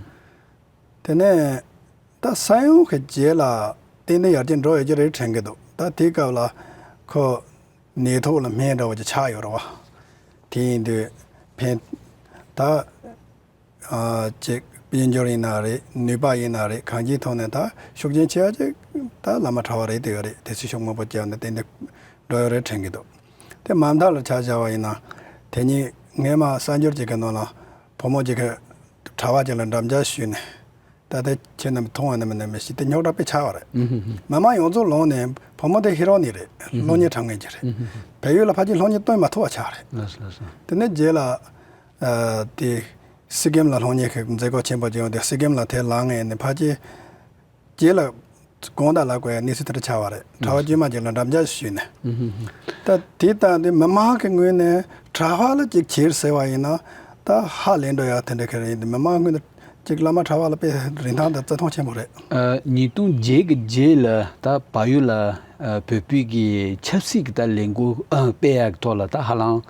དེ་ནས་ད་ས་ཡོམ་གྱི་རྗེས་ལ་ཏན་ཏན་ཡར་རྒྱས་འགྲོ་ཡོད་ཀྱི་རེད་དྲན་གྱི་འདུག་ད་དེའི་སྐབས་ལ་ཁོ་ནད་ཐོག་ལ་སྨན་འདྲ་བོ་ཅིག་ཆགས་ཡོད་རེད་བ། དེ་ཡིན་དུས་ཕན་ད་ཨ་ཅིག་དཔལ་འབྱོར་ཡིན་ན་རེད། ནུས་པ་ཡིན་ན་རེད། གང་ཅིའི་ཐོག་ནས་ད་ཤུགས་རྐྱེན་ཆེ་བ་ཅིག་ད་བླ་མ་གྲྭ་པ་རེད་བསྡད་ཡོད་རེད། དེ་ཚོས་ཤུགས་མང་པོ་བརྒྱབ་ནས་ཏན་ཏན་འགྲོ་ཡོད་རེད་དྲན་གྱི་འདུག་དེ་མ་མཐའ་ལ་ཆ་བཞག་པ་ཡིན་ན་དེ་ཉིད་སྔས་མ་གསར་འབྱོར་ཅིག་གི་ནང་ལ་བུ་མོ་ཅིག་གིས་གྲྭ་པ་ཅིག་ལ་འགྲམ་ལྕག་གཞུས་ནས། ད་ལྟ་ཁྱེད་རྣམས་མཐོང་བ་ནི་མིན་ནི་མི་ཤེས། དེ་རྙོག་དྲ་དཔེ་ཆགས་པ་རེད། ཨུ་ཧུ་ཧུ། མི་མང་ཡོངས་རྫོགས་ལངས་ནས་བུ་མོ་དེ་ཤི་རོགས་ནི་རེད། ཨུ་ཧུ། སློབ་གཉེར་དྲག་མཁན་ཅིག་རེད། ཨུ་ཧུ་ཧུ། བལ་ཡུལ་ལ་ཕལ་ཆེར་སློབ་གཉེར་གཏོང་མ་ཐུབ་པ་ཆགས་རེད། ལགས་སོ་ལགས་སོ། དེ་ནས་རྗེས་ལ་ཨ་དེ་སི་ཀིམ་ལ་སློབ་གཉེར་གྱི་མཛད་སྒོ་ཆེན་པོ་ཅིག་ཡོང་དུས་སི་ཀིམ་ལ་དེ་ལངས་ནས་ནི་ཕལ་ཆེར་རྗེས་ལ་དགོངས་དག་ལབ་དགོས་ཡ་གནས་ཚུལ་དེ་འདྲ་ཆགས་པ་རེད། གྲྭ་པ་དཀྱུས་མ་ཅིག་ལ་འགྲམ་ལྕག་གཞུས་ནས། ཨུ་ཧུ་ཧུ། ད་དེ་ལྟ་འདི་མི་མང་གི་ངོས་ནས་གྲྭ་པ་ལ་ཅིག་བྱེད་ཟེར་བ་ཡིན་ན་ད་ཧ་ལས་འགྲོ་ཡ་དེ་འདྲ་ག་རེ་ཡིན་འདི་མི་མང་ངོས་ནས་ཅིག་བླ་མ་གྲྭ་པ་ལ་དཔེ་རིན་ཐང་དང་བརྩི་མཐོང་ཆེན་པོ་རེད། ཨ། ཉིས་སྟོང་བརྒྱད་ཀྱི་རྗེས་ལ་ད་བལ་ཡུལ་ལ་ཨ་བོད་པའི་གི་ཆབ་སྲིད་ཀྱི་ད་ལས་འགུལ་ཨ་སྤེལ་ཡ་གི་ཐོག་ལ་ད་ཧ་ལམ་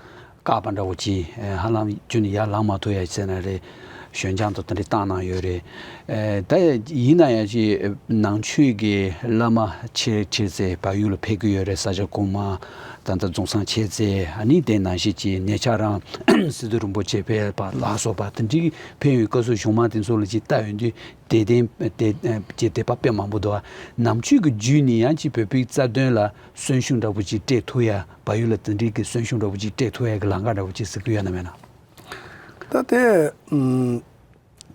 བཀག་པ་འདྲ་བོ་ཅིག་ཧ་ལམ་ཁྱོན་ནས་ཡར་ལངས་མ་ཐུབ་ཡ་ཟེར་ན་རེད། ཞོད་འཇགས་དང་དེ་འདྲ་བཏང་གནང་ཡོད་རེད། ཨ་ད་ཡིན་ན་ཡང་ཅིག་ནང་ཆོས་ཀྱི་བླ་མ་ཆེ་ཆེ་ཚད་བལ་ཡུལ་ལ་ཕེབས་ཀྱི་ཡོད་རེད། ས་སྐྱ་གོང་མ་ད་ལྟ་རྫོང་སངས་མཆོག་ཚེ་ཨ་ནི་དེ་ནང་བཞིན་གྱི་ཉེ་ཆར་རང་སི་ཏུ་རིན་པོ་ཆེ་ཕེབས་པ་ལ་སོགས་པ་དེ་འདྲའི་ཕེབས་ཡོང་སྐབས་སུ་གཞུང་མང་དེ་ཚོ་ལ་ཅིག་ལྟ་ཡོང་དུས་དད་ལྡན་དད་ཀྱི་དད་པ་དཔེ་མང་པོ་འདུག་ནང་ཆོས་ཀྱི་བརྒྱུད་ནས་ཡང་ཅིག་བོད་པའི་རྩ་དོན་ལ་གསོན་ཤུགས་འདྲ་པོ་ཅིག་སྤྲད་ཐུབ་ཡ། བལ་ཡུལ་ལ་དེ་འདྲའི་གི་གསོན་ཤུགས་འདྲ་པོ་ཅིག་སྤྲད་ཐུབ་ཡ་གི་ལམ་ཁ་འདྲ་པོ་ཅིག་གཟིགས་ཀྱི་ཡོད་ན་མེད་ན། ད་དེ་ཨུམ།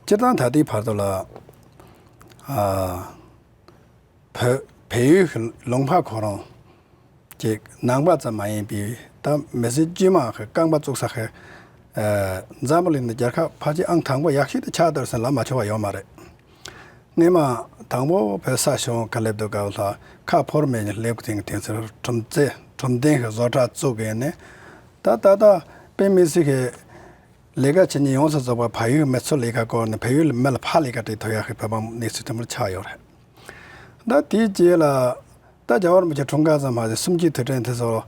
སྤྱིར་བཏང་ད་ལྟའི་བར་དུ་ལ་ཨ་བོད་བལ་ཡུལ་གྱི་ལུང་པ་ཁོ་རང་ཅིག་ནང་པ་ཙམ་མ་ཡིན་པའི་ད་མི་སེར་དཀྱུས་མ་གི་རྐང་པ་བཙུགས་ས་གི་ཨ་འཛམ་བུ་གླིང་ནང་རྒྱལ་ཁབ་ཕལ་ཆེར་ཨང་དང་པོ་ཡག་ཤོས་དེ་ཆགས་འདུག་ཟེར་ལབ་མ་ཆོག་པ་ཡོད་མ་རེད། སྔོན་མ་དང་པོ་བོད་ས་ཞིང་ཁ་སླེབས་དུས་སྐབས་ལ་ཁ་ཕོར་མེད་ནས་སླེབས་དུས་དེང་སང་གྲུབ་ཆ་གྲུབ་ལྡན་གྱི་བཟོ་གྲྭ་བཙུགས་ནས་ད་ད་ལྟ་དཔེ་མི་སྲིད་ཀྱི་ལས་ཀ་བྱེད་མཁན་ཡོངས་སུ་རྫོགས་པ་བལ་ཡུལ་མི་ཚོ་ལས་ཀ་བསྐོར་ནས་བལ་ཡུལ་མི་ལ་ཕར་ལས་ཀ་སྤྲད་ཐུབ་ཡག་གི་བོད་པ་གནས་ཚུལ་དེ་མོ་ཆགས་ཡོད་རེད། ད་དེའི་རྗེས་ལ་ད་རྒྱལ་བ་རིན་པོ་ཆེ་འཁྲུངས་སྐར་ཙམ་མ་ཟད་གསུམ་བཅུའི་དུས་དྲན་དེ་ཚོ་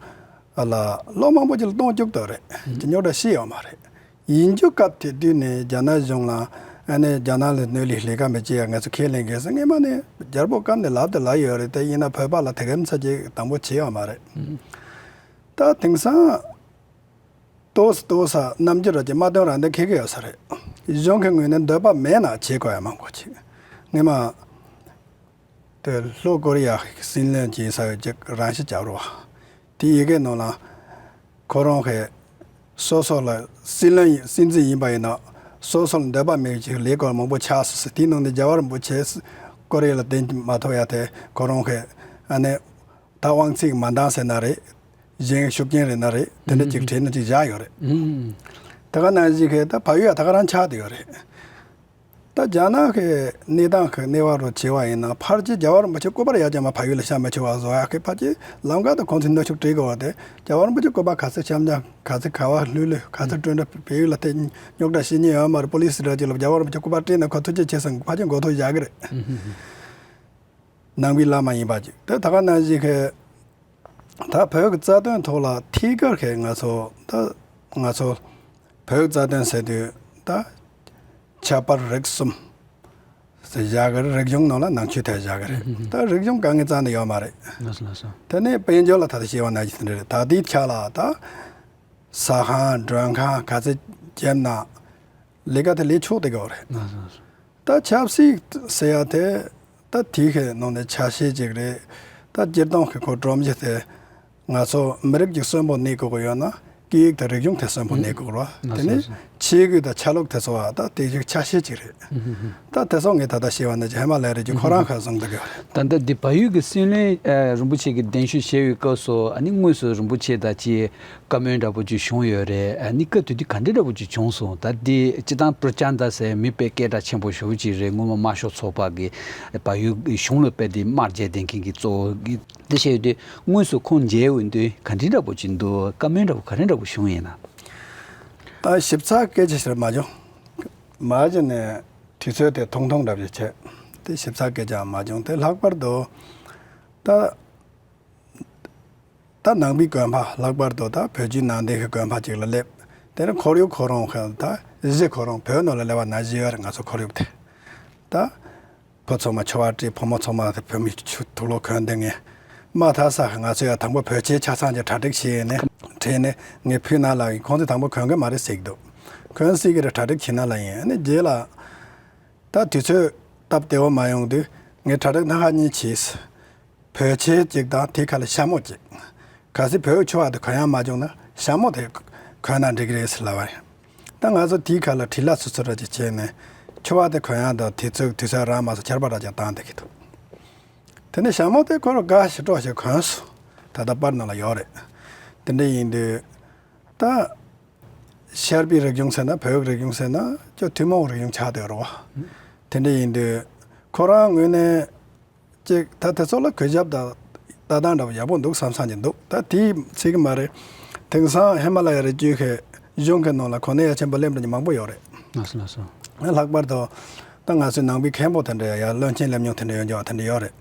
ལ་ལོ་མང་པོ་ཅིག་ལ་གཏོང་བཅུག་འདུག་རེད། ཅི་རྙོག་དྲ་ཤི་ཡོད་མ་རེད། ཡིན་རྒྱུ་སྐབས་དེ་དུས་ནས་རྒྱ་ནག་གཞུང་ལ་ཨ་ནི་རྒྱ་ནག་ལ་གནོད་ལས་ལས་ཀ་མི་བྱེད་ཡ་ང་ཚོ་ཁས་ལེན་དགོས་ཟེར་སྔོན་མ་ནས་རྒྱལ་པོ་བཀའ་ནས་ལབ་དེ་ལབ་ཡོད་རེད། དེ་ཡིན་ན་བོད་པ་ལ་དེ་ག་མཚམས་ཅིག་དང་པོ་བྱེད་ཡོད་མ་རེད། ད་དེང་སང་ཏོག་ཙམ་ཏོག་ཙམ་རྣམ་འགྱུར་ར་ཅིག་མ་སྟོན་རང་བདེན་ཁེ་གེ་ཡོད་ས་རེད། གཞུང་གི་ངོས་ནས་འདོད་པ་མེད་ན་བྱེད་དགོས་ཡ་མང་པོ་ཅིག་སྔོན་མ། དེ་ལྷོ་ཀོ་རི་ཡ་གི་སྲིད་བློན་གྱིས་ས་ཡོད་ཅིག་རང་ཤི་བྱ་རོགས། དེ་ཡི་གེ་ནང་ལ་ཁོ་རང་གིས་སོ་སོ་ལ་སྲིད་བློན་ཡིན་སྲིད་འཛིན་ཡིན་པ་ཡིན་ན་སོ་སོ་ལ་འདོད་པ་མེད་ཅིག་ལས་སྐོར་མང་པོ་ཆགས་སོང་ཟེར། དེའི་ནང་ནས་རྒྱལ་བ་རིན་པོ་ཆེ་ཀོ་རི་ཡ་ལ་གདན་མ་ཐོབ་ཡ་དེ་ཁོ་རང་གིས་ཨ་ནི་ད་དབང་ཚད་མ་འདང་ཟེར་ན་རེད། གཞན་ཤུགས་རྐྱེན་རེད་ན་རེད། དེ་འདྲ་ཅིག་དྲན་ན་ཅིག་བཞག་ཡོད་རེད། ད་ག་ནང་བཞིན་གི་ད་བལ་ཡུལ་ཡ་ད་ག་རང་ཆགས་བསྡད་ཡོད་རེད། ད་རྒྱ་ནག་གི་གནས་སྟངས་ཀྱི་གནས་བབ་རུ་བྱས་པ་ཡིན་ན་ཕལ་ཆེར་རྒྱལ་བ་རིན་པོ་ཆེ་སྐུ་པར་ཡར་རྒྱས་མ་བལ་ཡུལ་ལ་བཞག་མི་ཆོག་པ་བཟོ་ཡག་གི་ཕལ་ཆེར་ལམ་ཁ་དང་ཁོང་ཚོས་གནོན་ཤུགས་སྤྲད་དགོས་པ་དེ་རྒྱལ་བ་རིན་པོ་ཆེ་སྐུ་པར་ག་ཚོད་ཆམ་ཆམ་ག་ཚོད་ག་བ་ལྷོད་ལྷོད་ག་ཚོད་བསྐྲུན་ན་བལ་ཡུལ་ལ་དེ་རྙོག་དྲ་བྱེད་ཉེན་ཡོད་མ་རེད། པོ་ལི་སི་འདྲ་ཅིག་ལ་རྒྱལ་བ་རིན་པོ་ཆེ་སྐུ་པར་སྤྲད་ན་ཁོ་ཐུགས་རྗེ་ཆེ་ཟེར་ཕལ་ཆེར་མགོ་ཐོག་བཞག་གི་རེད། ནང་པའི་བླ་མ་ཡིན་པ་ཅིག་དེ་ད་ག་ནང་བཞིན་གི་ད་བོད་ཀྱི་རྩ་དོན་ཐོག་ལ་ཐད་ཀར་གྱི་ང་ཚོ་ད་ང་ཚོ་བོད་ཀྱི་རྩ་དོན་ཟེར་དུས་ད་ཁྱད་པར་རིགས་གསུམ་ཟེར་བཞག་གི་རེད། རིག་གཞུང་ནང་ལ་ནང་ཆོས་ཐད་བཞག་གི་རེད། ད་རིག་གཞུང་དཀའ་ངལ་རྩ་ནས་ཡོད་མ་རེད། ལགས་སོ་ལགས་སོ། དེ་ནས་དཔལ་འབྱོར་ལ་ད་ལྟ་བཤད་པ་ནང་བཞིན་དེ་འདྲ་རེད། ད་ལྟའི་ཆ་ལ་ད་ཟ་ཁང་མགྲོན་ཁང་ག་ཚོད་བརྒྱབ་ན་ལས་ཀ་དེ་ལས་ཆོག་བསྡད་ཀྱི་ཡོད་རེད། ལགས་སོ་ལགས་སོ། ད་ཆབ་སྲིད་ཟེར་ཡ་དེ་ད་དེའི་གི་ནང་ནས་ཆ་ཤས་ཅིག་རེད། ད་སྤྱིར་བཏང་གི་ཁོ་སྒྲོམ་གཞི་དེ་ང་ཚོ་མི་རིགས་ཀྱི་གསོན་པོ་གནས་དགོས་ཀྱི་ཡོད་ན་སྐད་ཡིག་དང་རིག་གཞུང་དེ་གསོན་པོ་གནས་དགོས་རེད་བ། དེ་ནས་ཆས་གོས་དང་ཆ་ལུགས་དེ་ཚོ་བ་ད་དེ་ཞིག་ཆ་ཤས་ཅིག་རེད། ད་དེ་ཚོ་ངས་ད་ལྟ་བཤད་པ་ནི་ཧི་མ་ལ་ཡ་རི་རྒྱུད་ཁོ་རང་ཁ་བཟུང་བསྡད་ཀྱི་ཡོད་རེད། ད་ལྟ་འདི་བལ་ཡུལ་གྱི་སྲིད་བློན་ཨ་རིན་པོ་ཆེ་གི་གདན་ཞུ་བྱས་པའི་སྐབས་སུ་ཨ་ནི་དངོས་སུ་རིན་པོ་ཆེ་དང་ཅིག་བཀའ་མོལ་འདྲ་པོ་ཅིག་བྱུང་ཡོད་རེད། ཨ་ནི་སྐབས་དེ་དུས་ག་འདྲ་འདྲ་པོ་ཅིག་བྱུང་སོང་། ད་འདི་སྤྱིར་བཏང་པྲ་ཅན་ད་ཟེར་མི་དཔེ་སྐད་གྲགས་ཆེན་པོ་ཞེ་པོ་ཅིག་རེད། སྔོན་མ་དམར་ཤོག་ཚོགས་པ་གི་བལ་ཡུལ་གཞུང་ལ་དཔེ་དེ་དམག་རྒྱག་བསྡད་མཁན་གྱི་གཙོ་བོ་གི་དེ་བྱས་དུས་དངོས་སུ་ཁོང་མཇལ་འོང་དུས་ག་འདྲ་འདྲ་པོ་ཅིག་འདུག་བཀའ་མོལ་འདྲ་པོ་ག་འདྲ་འདྲ་པོ་བྱུང་ཡིན་ན། ཨ་ཞིབ་ཚགས་སྐད་ཆ་ཞིག་མ་བྱུང་། མ་བྱུང་ནས་དུས་ཚོད་དེ་ཐུང་ཐུང་འདྲ་པོ་ཞིག་བྱས། དེ་ཞིབ་ཚགས་སྐད་ཆ་མ་བྱུང་། དེ་ལྷག་པར་དུ་ད། ད་ནང་པའི་དགོན་པ་ལྷག་པར་དུ་ད་བོད་བརྒྱུད་ནང་བསྟན་གྱི་དགོན་པ་ཅིག་ལ་སླེབས། དེ་ནས་ཁོར་ཡུག་ཁོ་རང་གི་ད་གཞི་ཁོ་རང་བོད་ནང་ལ་སླེབས་པ་ནང་བཞིན་ཡོད་རེད། ང་ཚོ་ཁོར་ཡུག་དེ་ད། བུ་ཚང་མ་ཕྱུ་པ་བྲིས། བུ་མོ་ཚང་མ་དེ་བོད་མི་ཆུ་དུག་ལོག་གོན་བསྡད་མཁན། མ་མཐའ་ས་ང་ཚོ་ཡང་དང་པོ་བོད་ཆས་ཆ་ཚང་ཅིག་གྲ་སྒྲིག་བྱས་ནས་བྲིས་ནས་ངས་ཕུལ་ན་ལབ་ཡིན། ཁོང་ཚོས་དང་པོ་གོན་གི་མ་རེད་ཟེར་གི་འདུག་གོན་སྲིད་གི་རེད། གྲ་སྒྲིག་བྱས་ན་ལབ་ཡིན། ཨ་ནི་རྗེས་ལ་ད་དུས་ཚོད་སྟབས་བདེ་བོ་མ་ཡོང་དུས་ངས་གྲ་སྒྲིག་སྣ་ཁ་གཉིས་བྱས། བོད་ཆས་གཅིག་དང་དེའི་ཁ་ལ་ཞྭ་མོ་གཅིག་གལ་སྲིད་བོད་ཕྱུ་པ་དེ་གོན་ཡག་མ་བྱུང་ན་ཞྭ་མོ་དེ་གོན་ན་འགྲིག་གི་རེད་ཟེར་ལབ་པ་རེད། ད་ང་ཚོ་དེའི་ཁ་ལ་བྲིས་ལ་སོ་སོ་ར་ཅིག་བྱས་ནས་ཕྱུ་པ་དེ་གོན་ཡག་དང་དུས་ཚོད་དུས་ཚོད་རག་མ་སོང་། ཆར་པ་ར་ཅིག་བཏང་བསྡད་ཀྱི་འདུག་དེ་ནས་ཞྭ་མོ་དེ་ཁོ་རང་དགའ་ཞིག་སྤྲོ་ཞིག་གོན་སོང་། ད་ལྟ་པར་ནང་ལ་ཡོད་རེད། དེ་འདྲ་ཡིན་དུས་ད་ཤར་པའི་རིག་གཞུང་ཟེར་ན་བོད་རིག་གཞུང་ཟེར་ན་ཅོ་ཐུན་མོང་རིག་གཞུང་ཆགས་བསྡད་ཡོད་རེད་བ། དེ་འདྲ་ཡིན་དུས་ཁོ་རང་ངོས་ནས། ཅིག་ད་དེ་ཚོ་ལ་གུས་ཞབས་དང་ལྟ་སྟངས་འདྲ་པོ་ཡག་པོ་འདུག་བསམ་བསམ་གྱི་འདུག་ད་དེའི་ཚིག་གི་མ་རེད། དེང་སང་ཧི་མ་ལ་ཡ་རི་རྒྱུད་ཀྱི་གཞུང་གི་ནང་ལ་གོ་གནས་ཡ་ཆེན་པོ་སླེབས་འགྲོ་མཁན་མང་པོ་ཡོད་རེད། ལགས་སོ་ལགས་སོ། ལྷག་པར་དུ་ད་ང་ཚོའི་ནང་པའི་མཁན་པོ་དེ་འདྲ་ཡ་བློན་ཆེན་སླེབས་མྱོང་དེ་འདྲ་ཡོད་འགྲོ་བ་དེ་འདྲ་ཡོད་རེད།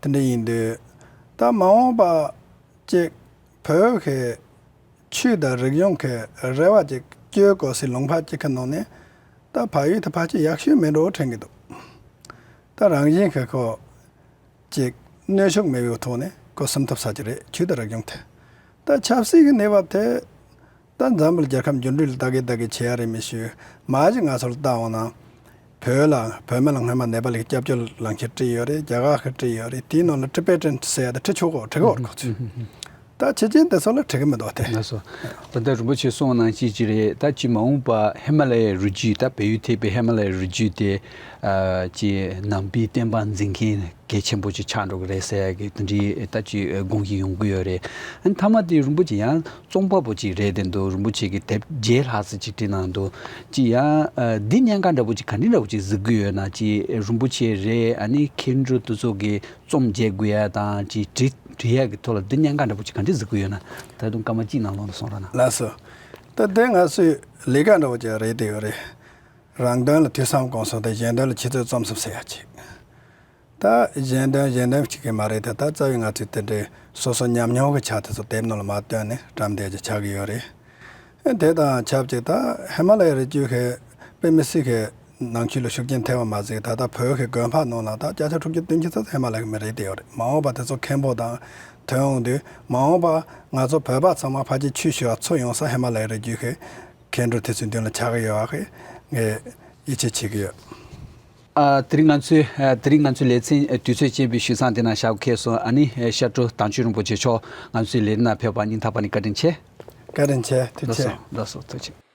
དེ་འདྲ་ཡིན་དུས་ད་མ་འོངས་པ་ཅིག་བོད་ཀྱི་ཆོས་དང་རིག་གཞུང་གི་རེ་བ་ཅིག་བཅོལ་དགོས་སའི་ལུང་པ་ཅིག་གི་ནང་ནས་ད་བལ་ཡུལ་དེ་ཕལ་ཆེར་ཡག་ཤོས་མེད་འགྲོ་དྲན་གྱི་འདུག་ད་རང་བཞིན་གྱི་ཁོ་ཅིག་གནོན་ཤུགས་མེད་པའི་ཐོག་ནས་ཁོ་སིམ་ཐུབ་ས་ཅིག་རེད། ཆོས་དང་རིག་གཞུང་དེ། ད་ཆབ་སྲིད་ཀྱི་གནས་བབ་དེ་ད་འཛམ་བུ་གླིང་རྒྱལ་ཁབ་འགྱུར་འགྲོས་ལ་ལྟ་གི་ལྟ་གི་བྱེད་ཡ་རེད་མི་ཤེས། མ་གཞི་ང་ཚོར་ལྟ་འོང་ན། བོད་ལ་བོད་མི་ལ་སྔོན་མ་ནེ་པ་ལིའི་སྐྱབས་བཅོལ་ལངས་ཁྱེར་བྲིས་ཡོད་རེད། རྒྱ་གར་གྱི་བྲིས་ཡོད་རེད། དེའི་ནང་ལ་ཊི་བེ་ཊན་ཟེར་ཡ་དེ་བྲིས་ཆོག་གོ་བྲིས་གོ་ཁོ་ཚོས། ད་ཕྱི་རྒྱལ་དེ་ཚོ་ལ་བྲིས་གི་མི་འདུག་སྟེ། ལགས་སོ། ད་ལྟ་རིན་པོ་ཆེ་གསུངས་ནང་བཞིན་ཅིག་རེད། ད་ཅི་མ་འོངས་པ་ཧི་མ་ལ་ཡའི་རི་རྒྱུད། ད་བལ་ཡུལ་ཐེ་བའི་ཧི་མ་ལ་ཡའི་རི་རྒྱུད་དེ་ཨ་ཅི་ནང་པའི་བསྟན་པ་འཛིན་མཁན་གལ་ཆེན་པོ་ཅིག་ཆགས་འགྲོ་གི་རེད་ཟེར་ཡ་གི་དེ་འདྲའི་ད་ཅི་དགོངས་ཀྱི་ཡོང་གི་ཡོད་རེད། ཨ་ནི་མཐའ་མ་དེ་རིན་པོ་ཆེ་ཡང་རྩོམ་པ་པོ་ཅིག་རེད་དེ་འདུག་རིན་པོ་ཆེ་གི་དེབ་བརྒྱད་ལྷག་ཙམ་ཅིག་བྲིས་གནང་འདུག་ཅི་ཡང་ཨ་འདི་ཉེན་ཁ་འདྲ་པོ་ཅིག་ག་འདྲ་འདྲ་པོ་ཅིག་གཟིགས་ཀྱི་ཡོད་ན། ཅི་རིན་པོ་ཆེ་རེད། ཨ་ནི་མཁན་སྤྲུལ་དེ་ཚོ་གི་རྩོམ་རྒྱག་དགོས་ཡ་དང་ཅི་བྲིས་བྲིས་ཡ་གི་ཐོག་ལ་འདི་ཉེན་ཁ་འདྲ་པོ་ཅིག་ག་འདྲ་གཟིགས་ཀྱི་ཡོད་ན། ད་དུང་སྐར་མ་གཅིག་ནང་ལོགས་ལ་གསུང་རོགས་གནང་། ལགས་སོ། ད་དེ་ང་ཚོའི་ལས་ཀ་འདྲ་པོ་ཅིག་རེད་དེ་ཡོད་རེད། རང་དོན་ལ་ཐོས་བསམ་སྒོམ་གསུམ་དང་། གཞན་དོན་ལ་ཆུ་ཚོད་རྩོམ་གསུམ་ཟེར་ཡ་ཅིག་ད་གཞན་དོན་གཞན་དོན་གཅིག་གི་མ་རེད་དེ། ད་རྩ་བའི་ང་ཚོས་དེ་འདྲའི་སོ་སོ་ཉམས་མྱོང་གི་ཆ་དེ་ཚོ་དེབ་ནང་ལ་མ་བཏོན་ནས་བཀྲམ་བསྡད་ཀྱི་ཆགས་ཀྱི་ཡོད་རེད། དེ་དང་ཆབས་ཅིག་ད་ཧི་མ་ལ་ཡའི་རི་རྒྱུད་ཀྱི་དཔེ་མི་སྲིད་ཀྱི་ནང་ཆོས་ལ་ཤུགས་རྐྱེན་ཐེབས་པ་མ་ཟད། ད་ལྟ་བོད་ཀྱི་དགོན་པ་ནང་ལ་ད་བརྒྱ་ཆ་དྲུག་ཅུ་བདུན་ཅུ་ཙམ་ཧི་མ་ལ་ཡའི་མི་རེད་དེ་ཡོད་རེད། མ་འོངས་པ་དེ་ཚོ་མཁན་པོ་དང་ཐོན་འོང་དུས། མ་འོངས་པ་ང་ཚོ་བོད་པ་ཚང་མ་ཕལ་ཆེར་ཆོས་ཞུ་བ་ཚུར་ཡོང་ས་ཧི་མ་ལ་ཡའི་རི་རྒྱུད་ཀྱི་མཁན་སྤྲུལ་དེ་ཚོའི་མདུན་ལ་ཆགས་ཀྱི་ཡོད་པ་གི་ངས་ཡིད་ཆེས་བྱེད་ཀྱི་ཡོད། ཨ་དེ་རིང་ང་ཚོའི་ཨ་དེ་རིང་ང་ཚོའི་ལེ་ཚན་ཨ་དུས་ཚོད་ཅན་པའི་ཞུ་སྟངས་དེ་ནང་བཞག་གི་སོང་། ཨ་ནི་ཨ་ཤར་སྤྲུལ་དྭངས་བཅུད་རིན་པོ་ཆེ་མཆོག་ང་ཚོའི་ལས་རིམ་ནང་ཕེབས་པ་སྙིང་ཐག་པ་ནས་བཀའ་དྲིན་ཆེ། བཀའ་དྲིན་ཆེ། ཐུགས་རྗེ་ཆེ། ལགས་སོ། ལགས་སོ། ཐུགས་རྗེ་ཆེ།